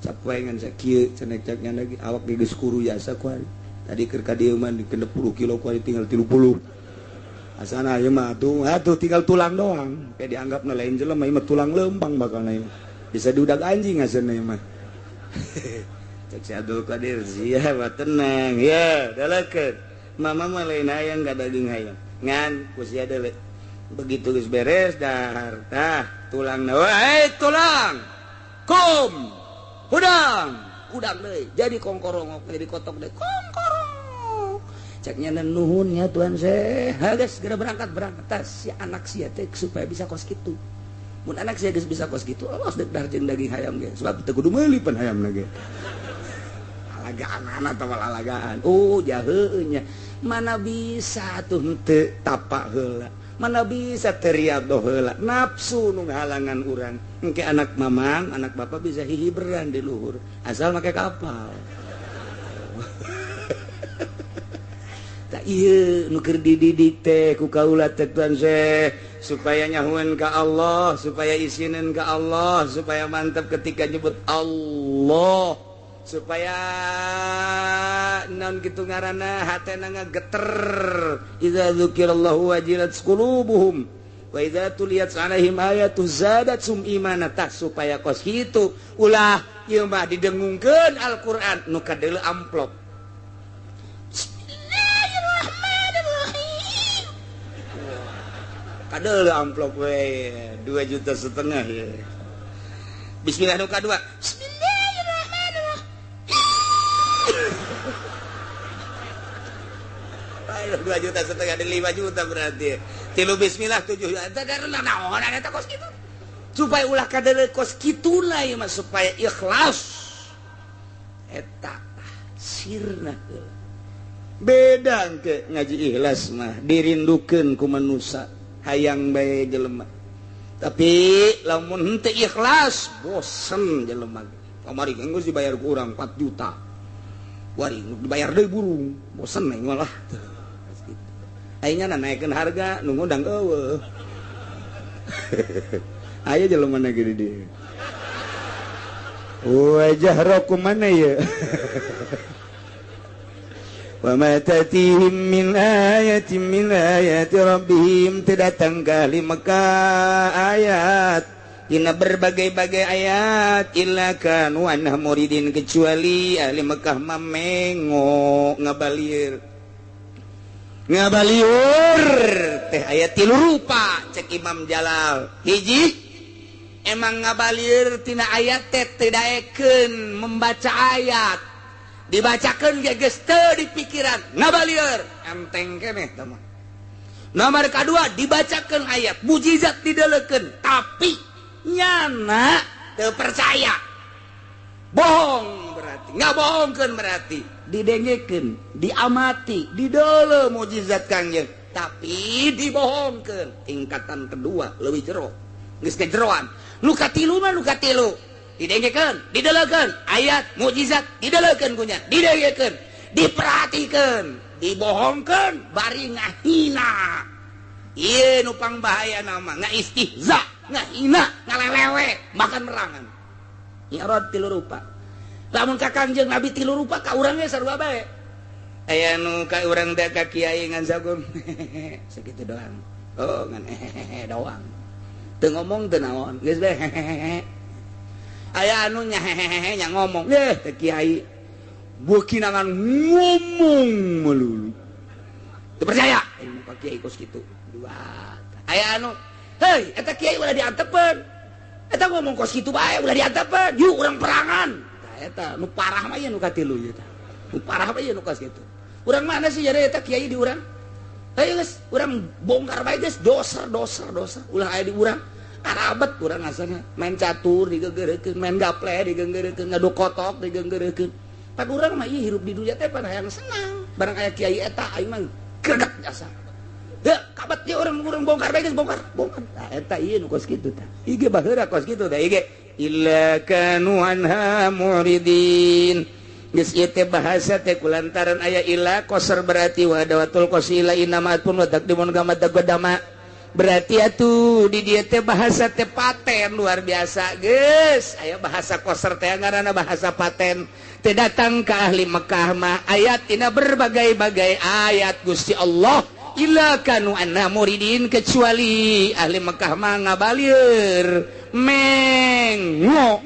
[SPEAKER 1] Capoengan sakieu cenah cak nya lagi awak ge geus kuru jasa ku ari. Tadi keur ka dieu mah 60 kilo ku ari tinggal 30. Asana ieu mah atuh tinggal tulang doang. Kayak dianggapna lain jelema ieu mah tulang lempang bakalna ieu. Bisa diudag anjing asana ieu mah. Cek si Abdul Qadir sia mah tenang ya, dalakeun. Mama mah lain hayang ka daging hayam. Ngan ku sia deuleu. Begitu geus beres dahar tah tulangna wae tulang. Kum hudang, hudang deui. Jadi kongkorongok, jadi kotok deui. Kongkorong. Cek nya nuhun nya Tuhan seh. Ha geus segera berangkat berangkat. Tas si anak sia teh supaya bisa kos kitu. Mun anak sia geus bisa kos kitu, awas deuk dahar jeung daging hayam ge. Sebab teu kudu meuli pan hayamna ge. Alagaan atawa lalagaan. Oh, jaheueun nya. Mana bisa tuh henteu tapak heula. Mana bisa teriadoh heula. Nafsu nu ngahalangan urang. Engke anak mamang, anak bapak bisa hihiberan di luhur asal make kapal. Tak ieu nu keur dididik teh ku kaula teh Tuan Syekh supaya nyahueun ka Allah, supaya isineun ka Allah, supaya mantap ketika nyebut Allah, supaya naon kitu ngaranna hatena ngageter. Idza dzukirallahu wajilat qulubuhum wa idza tuliyat alaihim ayatu zadatsum imana. Tah supaya kos kitu ulah ieu mah didengungkeun Al-Qur'an nu kadeuleu amplop. Bismillahirrahmanirrahim. Kadeuleu amplop we 2,5 juta ya. Bismillah nu kadua. Bismillahirrahmanirrahim. 2,5 juta ada 5 juta berarti. Tilu bismillah 7 juta. Naon eta kos kitu. Supaya ulah kadele kos kituna ieu mah supaya ikhlas. Eta sirna heula. Beda engke ngaji ikhlas mah dirindukeun ku manusa hayang bae jelema. Tapi lamun henteu ikhlas bosen jelema. Kamari geus dibayar ku urang 4 juta. Wari dibayar deui burung, bosen aing malah. Aing nya naikeun harga nu ngundang eueuh. Aya jelema na gede dieu. Wajah roku mana ya? Wa ma tatihim min ayatin min ayati rabbihim, datang ka ahli Mekah ayat dina berbagai-bagai ayat illa kanu anha muridin, kecuali ahli Mekah mamengo ngabalir. Ngabaliur teh aya tilu rupa cek Imam Jalal. Hiji emang ngabalir tina ayat teh teu daekeun membaca ayat, dibacakeun ge geus teu di pikiran ngabalieur enteng keneh tah mah. Nomor kadua dibacakeun ayat mujizat didelekeun tapi nyana teu percaya, bohong berarti, ngabohongkeun berarti, didengekeun, diamati, didele mujizat Kangjeng tapi dibohongkeun. Tingkatan kedua leuwih jero, geus kejeroan. Nu katilu mah nu katilu didengekeun, didelekeun ayat mujizat didelekeun kunya, didengekeun, diperhatikeun, dibohongkeun bari ngahina. Ieu nu pangbahaya nama ngaistihza, ngahina, ngalelewe, makan merangan. Nyorot tilu rupa. Lamun ka Kangjeng Nabi tilu rupa ka urang ge sarua bae. Aya nu ka urang teh ka kiai ngan sagum sakitu doang. Oh ngan doang. Teu ngomong teu naon, geus bae. Aya anu nya hehehe nya ngomong, yeh teh kiai beukinangan ngomong melulu. Teu percaya ilmu ka kiai kos kitu. Dua. Aya anu, hei eta kiai ulah diantepeun. Eta ngomong kos kitu bae ulah diantepeun, yuk urang perangan. Tah eta nu parah mah ieu nu katilu ieu tah. Nu parah mah ieu nu kos kitu. Urang mana sih jare eta kiai di urang? Hayu geus, urang bongkar bae geus, doser doser doser ulah aya di urang. Karabet urang asana main catur digeugeureukeun, main gaple digeugeureukeun, ngadu kotok digeugeureukeun. Pan urang mah ieu hirup di dunia teh pan hayang senang. Barang aya kiai eta aing mah greget asa. Heuh, kabet ieu urang bongkar bae geus, bongkar, bongkar. Tah eta ieu nu kos kitu tah. Ieu ge baheula kos kitu tah ieu ge illa kanu anha muridin. Geus ieu teh bahasa teh kulantaran aya illa qasar berarti wa adawatul qasila inama pun wa taqdimun kama taqaddama. Berarti atuh di dieu teh bahasa teh paten luar biasa geus. Aya bahasa qasar teh ngaranna bahasa paten. Teh datang ka ahli Mekah mah ayat tina berbagai-bagai ayat Gusti Allah illa kanu anna muridin, kecuali ahli Mekah mah ngabalieur mengo.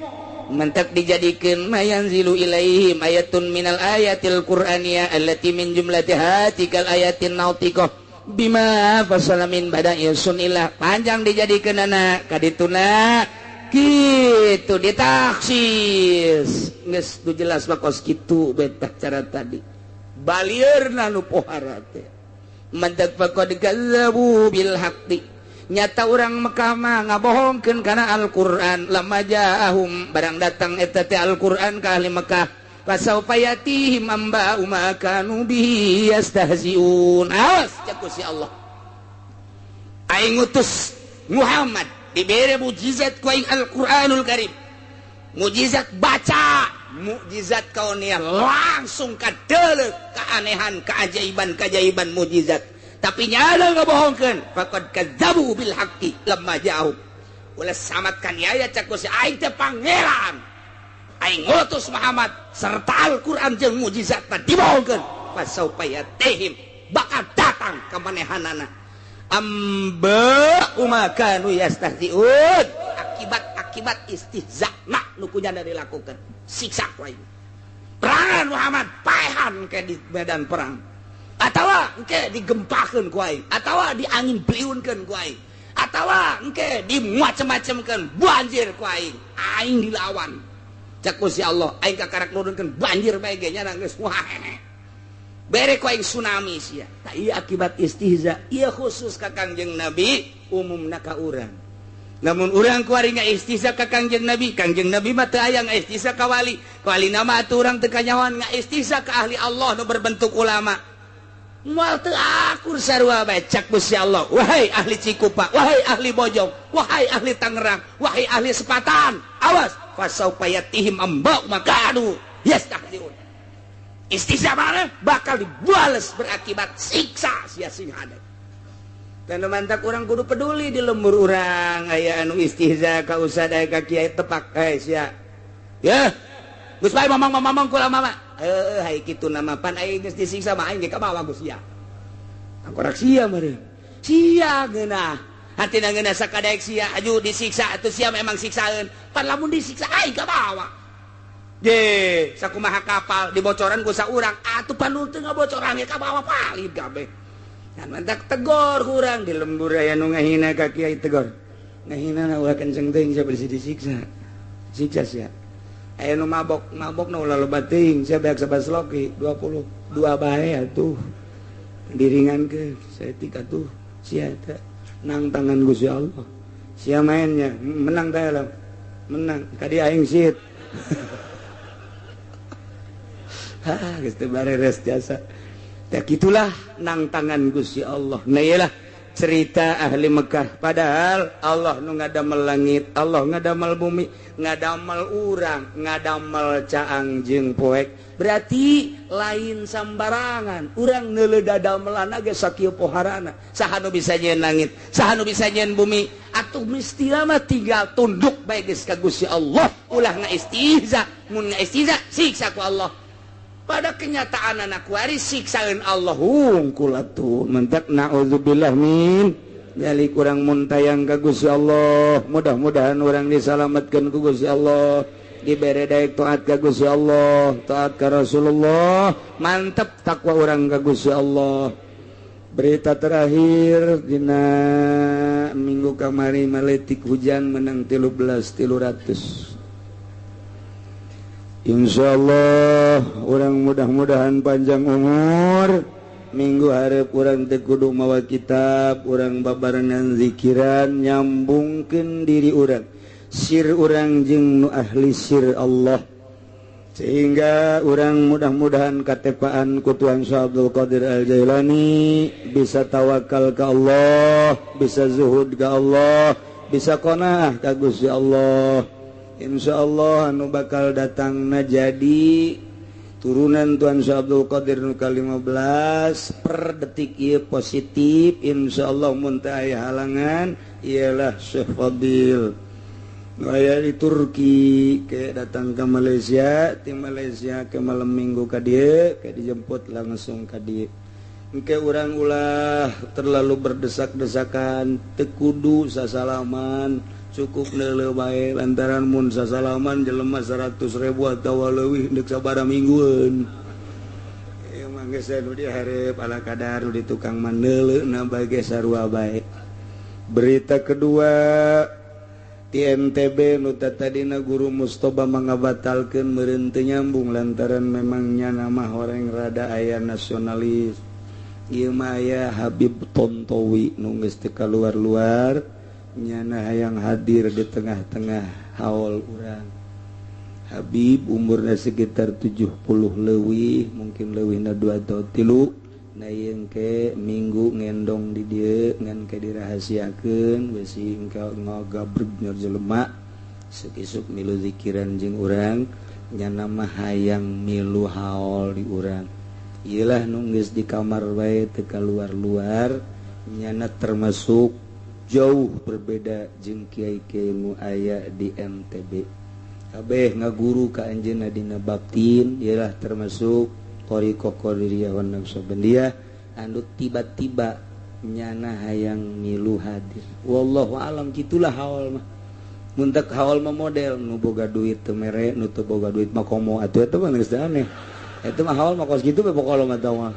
[SPEAKER 1] Mentak dijadikeun mayanzilu ilaihim ayatun minal ayatil qur'aniyah allati min jumlatiha tikal ayatin nautiqah bima fasala min bada'i sunillah. Panjang dijadikeun anak kadituna kitu ditaksis geus du jelas mah kos kitu betah cara tadi balieurna nu pohara teh. Mentak faqad kazzabu bil haqqi, nyata urang Mekah mah ngabohongkeun kana Al-Qur'an lamma ja'ahum, barang datang eta teh Al-Qur'an ka ahli Mekah fasaufa yatihim amba'u ma kanu bihi yastahzi'un. Awas cek si Allah, aing ngutus Muhammad dibere mujizat ku aing Al-Qur'anul Karim, mujizat baca, mukjizat kauniah langsung kadeuleuh keanehan, keajaiban-keajaiban mujizat. Tapi nyala ngabohongkeun faqad kadzabu bil haqqi lamma ja'u. Ulah samat kaniaya cak si aing teh pangeran, aing ngutus Muhammad serta Al-Qur'an jeung mujizatna dibohongkeun fasaufa yatihim, bakal datang ka manehanana amba uma kanu yastahzi'un, akibat-akibat istihza'na nu kunyana dilakukan siksa ku aing. Perangan Muhammad paehan ke di medan perang, atawa engke digempakeun ku aing, atawa diangin beliunkeun ku aing, atawa engke dimacem-macemkeun banjir ku aing, aing dilawan cek ku si Allah aing kakarak nurunkeun banjir bae ge nya geus wah bere ku aing tsunami sia. Tah ieu akibat istihza ieu khusus ka Kangjeng Nabi, umumna ka urang. Namun urang kuari ngaistihza ka Kangjeng Nabi, Kangjeng Nabi mah teu aya ngaistihza ka wali. Wali nama atuh urang teu kanyahoan ngaistihza ka ahli Allah nu berbentuk ulama. Moal teu akur sarua bae cak Gusti Allah. Wahai ahli Cikupa, wahai ahli Bojong, wahai ahli Tangerang, wahai ahli Sepatan, awas fasaufa yatihim amba makanu yastahziun. Istihza mana bakal dibales berakibat siksa sia sing hade. Dan mantak urang kudu peduli di lembur urang aya anu istihza ka ustad aya ka kiai tepak sia. Ya. Geus bae mamang-mamang kula mama. Heuh hai kitu nama pan aing geus disiksa mah aing ge ka bawa geus sia. Angkorak sia meureun. Sia geunah. Hatina geunah sakadaek sia aju disiksa atuh sia memang siksaeun. Pan lamun disiksa aing ka bawa. Je, sakumaha kapal dibocoran ku saurang atuh pan nu teu ngabocoran ge ka bawa palid kabeh. Kan mantak tegor kurang di lembur aya nu ngahina ka kiai tegor. Ngahina na ulah kenceng teuing sia bersih disiksa. Siksa sia. Aya nu mabok, mabok na ulah loba teuing sia beak sabasloki 22 bae atuh. Diringankeun saeutik atuh sia eta nang tangan Gusti Allah. Sia mainnya menang teh lah. Menang ka dia aing sit. Hah, geus teu bareres jasa. Ya gitulah nang tangan Gusti Allah. Nah iyalah cerita ahli Mekah. Padahal Allah nu ngadamel langit, Allah ngadamel bumi, ngadamel urang, ngadamel caang jeung poek. Berarti lain sambarangan. Urang neuleuh dadamelan ge sakieu poharana. Saha nu bisa nyieun langit, saha nu bisa nyieun bumi. Atuh mesti mah tinggal tunduk bae geus ka Gusti Allah. Ulah ngaistihza, mun ngaistihza siksa ku Allah. Pada kenyataan anak waris siksaeun Allah hungkul atuh mentak naudzubillah min dzalik urang muntayang ka Gusti Allah. Mudah-mudahan urang disalametkeun ku Gusti Allah, dibere daek taat ka Gusti Allah, taat ka Rasulullah, mantep takwa urang ka Gusti Allah. Berita terakhir dina minggu kamari maletik hujan menang 13.300. Insyaallah orang mudah-mudahan panjang umur. Minggu hareup urang teu kudu mawa kitab, urang babarengan zikiran nyambungkeun diri urang, sir urang jeung nu ahli sir Allah, sehingga urang mudah-mudahan katepaan ku Tuhan Syekh Abdul Qadir Al-Jailani bisa tawakal ka Allah, bisa zuhud ka Allah, bisa qanaah ka Gusti Allah. Insyaallah anu bakal datangna jadi turunan Tuhan Syekh Abdul Qadir nu ka-15 per detik ieu positif. Insyaallah mun teu aya halangan ialah Syekh Fadil nu aya di Turki ke datang ke Malaysia, ti Malaysia ke malam minggu ka dieu ke dijemput langsung ka dieu. Engke urang ulah terlalu berdesak-desakan, teu kudu sasalaman, cukup neuleuh bae lantaran mun sasalaman jelema 100.000 atawa leuwih deuk sabaraha minggueun. Ieu mah geus nu dihareup ala kadar nu di tukang mah neuleuhna bae ge sarua bae. Berita kedua ti NTB nu tadina guru Mustoba mangabatalkeun meureun teu nyambung lantaran memang nya mah horeng rada aya nasionalis. Ieu mah aya Habib Tontowi nu geus teu kaluar-luar nyana hayang hadir di tengah-tengah haul urang. Habib umurnya sekitar 70 leuwih, mungkin leuwihna 2 atau 3. Nah ieu ke minggu ngendong di dieu ngan ke dirahasiakeun besi engke ngagabreg nyor jelema isuk-isuk milu zikiran jeung urang nyana mah hayang milu haul di urang. Ieu lah nu geus di kamar bae teu kaluar-luar nyana termasuk jauh berbeda jeung kiai-kiai nu aya di MTB. Kabeh ngaguru ka anjeunna dina batin ialah termasuk thariqah Qadiriyah wan Naqsyabandiyah anu tiba-tiba nyana hayang milu hadir. Wallahu alam kitulah haul mah. Mun teu haul mah model nu boga duit teu mere, nu teu boga duit mah komo atuh eta mah geus aneh. Eta mah haul mah kos kitu be pokona mah tah mah.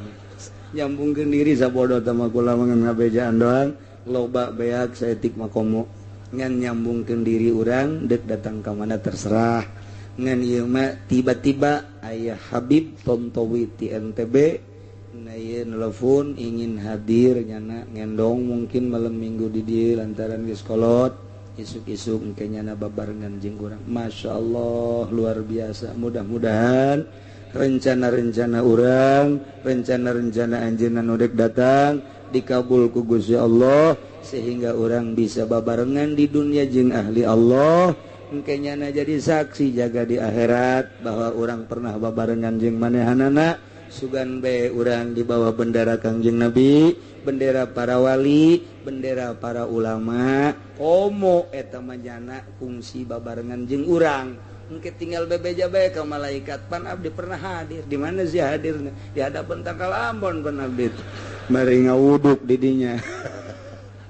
[SPEAKER 1] Nyambungkeun diri sabodo tah mah kula mah ngabejaan doang. Loba beak saeutik makomo ngan nyambungkeun diri urang deuk datang ka mana terserah. Ngan ieu mah tiba-tiba aya Habib Tontowi ti NTB na ieu nelpon ingin hadir nyana ngendong mungkin malam minggu di dieu lantaran geus kolot.
[SPEAKER 3] Isuk-isuk engke nyana babarengan jeung urang. Masya Allah luar biasa. Mudah-mudahan rencana-rencana urang, rencana-rencana anjeunna nu dek datang dikabul ku Gusti Allah sehingga orang bisa babarengan di dunia jeung ahli Allah. Engke nyana jadi saksi jaga di akhirat bahwa orang pernah babarengan jeung manehanana. Sugan bae urang di bawah bendera Kangjeng Nabi, bendera para wali, bendera para ulama. Komo eta mah nyana kungsi babarengan jeung urang. Engke tinggal bebeja bae ka malaikat, pan abdi pernah hadir. Di mana sih hadirna? Di hadapan tangkal Ambon pan abdi. Mari ngawuduk di dinya.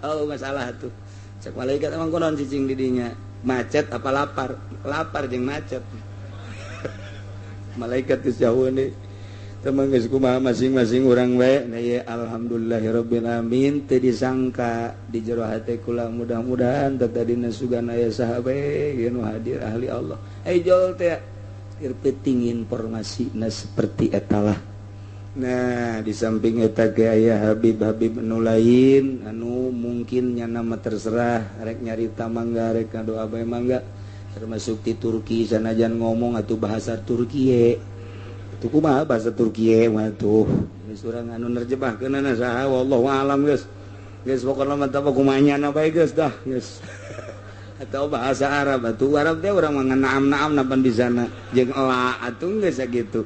[SPEAKER 3] Oh masalah tuh. Cek malaikat emang kunaon cicing di dinya? Macet apa lapar? Lapar jeung macet. Malaikat geus jauh nih. Teman geus kumaha masing-masing urang we. Nah ye alhamdulillahirabbil alamin teu disangka di jero hate kula mudah-mudahan tadina sugan aya saha bae nu hadir ahli Allah. Jol teh keur penting informasina seperti etalah. Nah di samping eta ge aya Habib-habib nu lain anu mungkin nyana mah terserah rek nyarita mangga rek ngadoa bae mangga, termasuk di Turki sanajan ngomong atuh bahasa Turki. Tuh kumaha bahasa Turki mah tuh geus urang anu nerjemahkeunana saha wallahu alam geus. Geus pokona mah teh kumaha nyana bae geus dah geus. Atau bahasa Arab atuh Arab teh urang mah nganaam-naam napan di sana jeung ela atuh geus sakitu.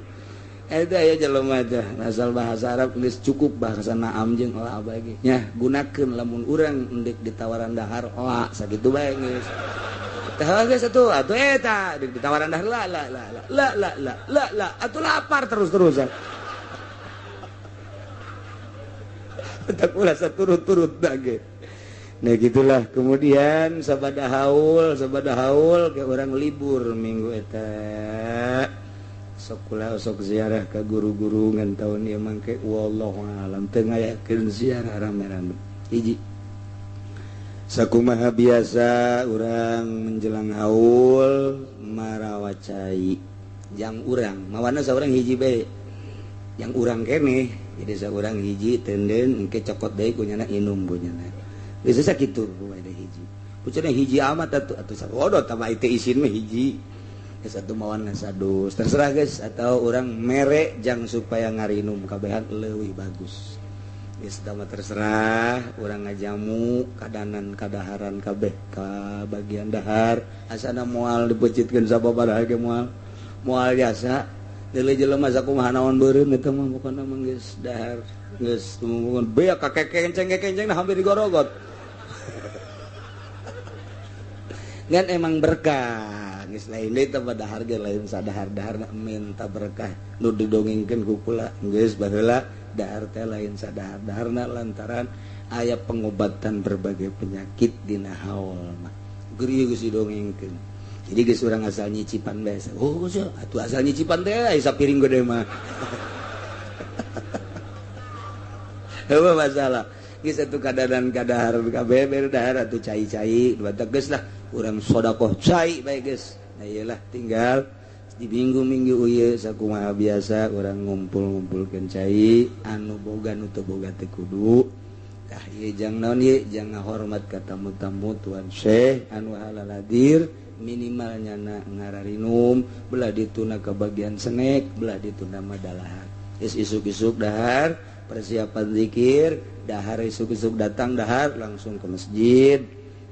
[SPEAKER 3] Eta aya jelema teh asal bahasa Arab geus cukup bahasa naam jeung ela bae ge. Nya gunakeun lamun urang endek ditawaran dahar ela sakitu bae geus. Tah geus atuh atuh eta ditawaran dahar la la la la la la la la atuh lapar terus-terusan. Tak ulah saturut-turut ge. Nah gitulah. Kemudian sabada haul ke orang libur minggu eta. Sok kula sok ziarah ka guru-guru ngan taun ieu mangke wallahu alam teu ngayakeun ziarah rame-rame. Hiji. Sakumaha biasa urang menjelang haul marawa cai. Jang urang mawana saurang hiji bae. Yang urang keneh jadi saurang hiji tenden engke cokot deui ku nyana inum ku nyana. Geus sakitu bae hiji. Pucana hiji amat atuh atuh sawodo tah mah teu isin mah hiji. Geus atuh mawana sadus terserah geus atau urang mere jang supaya ngarinum kabehan leuwih bagus. Geus tah mah terserah urang ngajamu kadanan kadaharan kabeh ka bagian dahar asana moal dipeucitkeun sababaraha ge moal moal jasa deuleu jelema sakumaha naon beureum eta mah pokona mah geus dahar geus tumumun beak ka kekenceng-kekenceng hampir digorogot. Ngan emang berkah geus lain deui teh dahar ge lain sadahar-daharna minta berkah nu didongengkeun ku kula geus baheula dahar teh lain sadahar-daharna lantaran aya pengobatan berbagai penyakit dina haul mah geus geus didongengkeun. Jadi geus urang asal nyicipan bae. Oh geus atuh asal nyicipan teh aya sapiring gede mah. Heueuh masalah. Geus atuh kadadan kadahar kabeh bere dahar atuh cai-cai batak geus lah urang sedekah cai bae geus. Nah ieu lah tinggal di minggu-minggu ieu sakumaha biasa urang ngumpul-ngumpulkeun cai anu boga nu teu boga teh kudu. Tah ieu jang naon ieu jang ngahormat ka tamu-tamu tuan Syekh anu halal hadir minimal nyana ngararinum belah dituna ke bagian senek belah dituna madalahan. Geus isuk-isuk dahar persiapan zikir dahar isuk-isuk datang dahar langsung ke masjid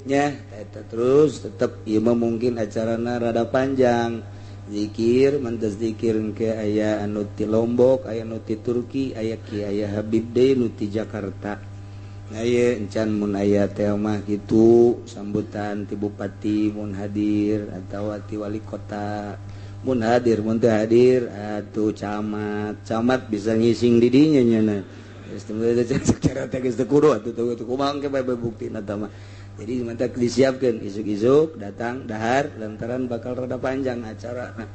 [SPEAKER 3] nya eta terus tetep ieu mah mungkin acarana rada panjang zikir mantas zikir engke aya anu ti Lombok aya nu ti Turki aya ki aya Habib deui nu ti Jakarta. Nah ieu encan mun aya teh mah kitu sambutan ti bupati mun hadir atawa ti wali kota mun hadir mun teu hadir atuh camat camat bisa ngising di dinya nyana geus teu cara teh geus teu kudu atuh teu kumaha engke bae buktina tah mah. Jadi mantap disiapkeun isuk-isuk datang dahar lantaran bakal rada panjang acara. Nah,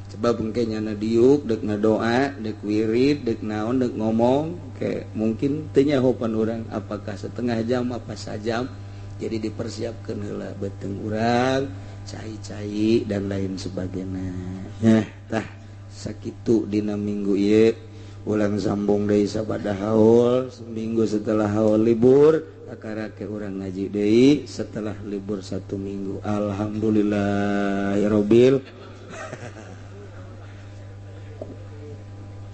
[SPEAKER 3] sebab engke nyana diuk dek ngadoa dek wirid dek naon dek ngomong ke mungkin teu nyahopan urang apakah setengah jam apa sajam. Jadi dipersiapkeun heula beuteung urang cai-cai dan lain sebagainya. Nah, tah sakitu dina minggu ieu. Ulang sambung deui sabada haul, seminggu setelah haul libur, kakarake urang ngaji deui setelah libur 1 minggu. Alhamdulillahirabbil.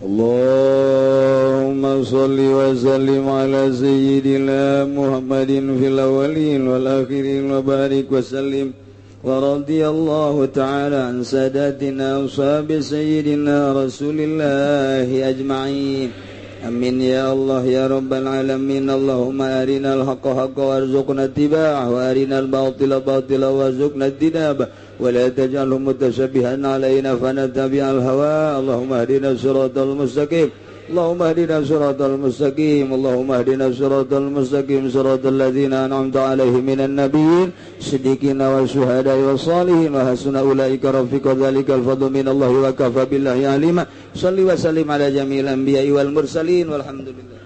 [SPEAKER 4] Allahumma sholli wa sallim ala sayyidina Muhammadin fil awwalin wal akhirin wa barik wa sallim. Wa radiyallahu ta'ala an sadatina ashabi sayyidina Rasulillahi ajma'in. Amin ya Allah ya rabbal alamin. Allahumma arinal haqqa haqqa warzuqna ittiba'ah wa arinal batila batila warzuqna ijtinabah wa la taj'alhu mutashabbihan alaina fanattabi'al hawa. Allahumma ihdina siratal mustaqim. Allahumma ihdina siratal mustaqim. Allahumma ihdina siratal mustaqim siratal ladzina an'amta 'alaihim minan nabiyyin siddiqina wasyuhada'i wassalihin wa hasuna ulaika rafiqa. Dzalikal fadlu minallahi wa kafa billahi alima. Shalli wa sallim ala jami'il anbiya'i wal mursalin walhamdulillah.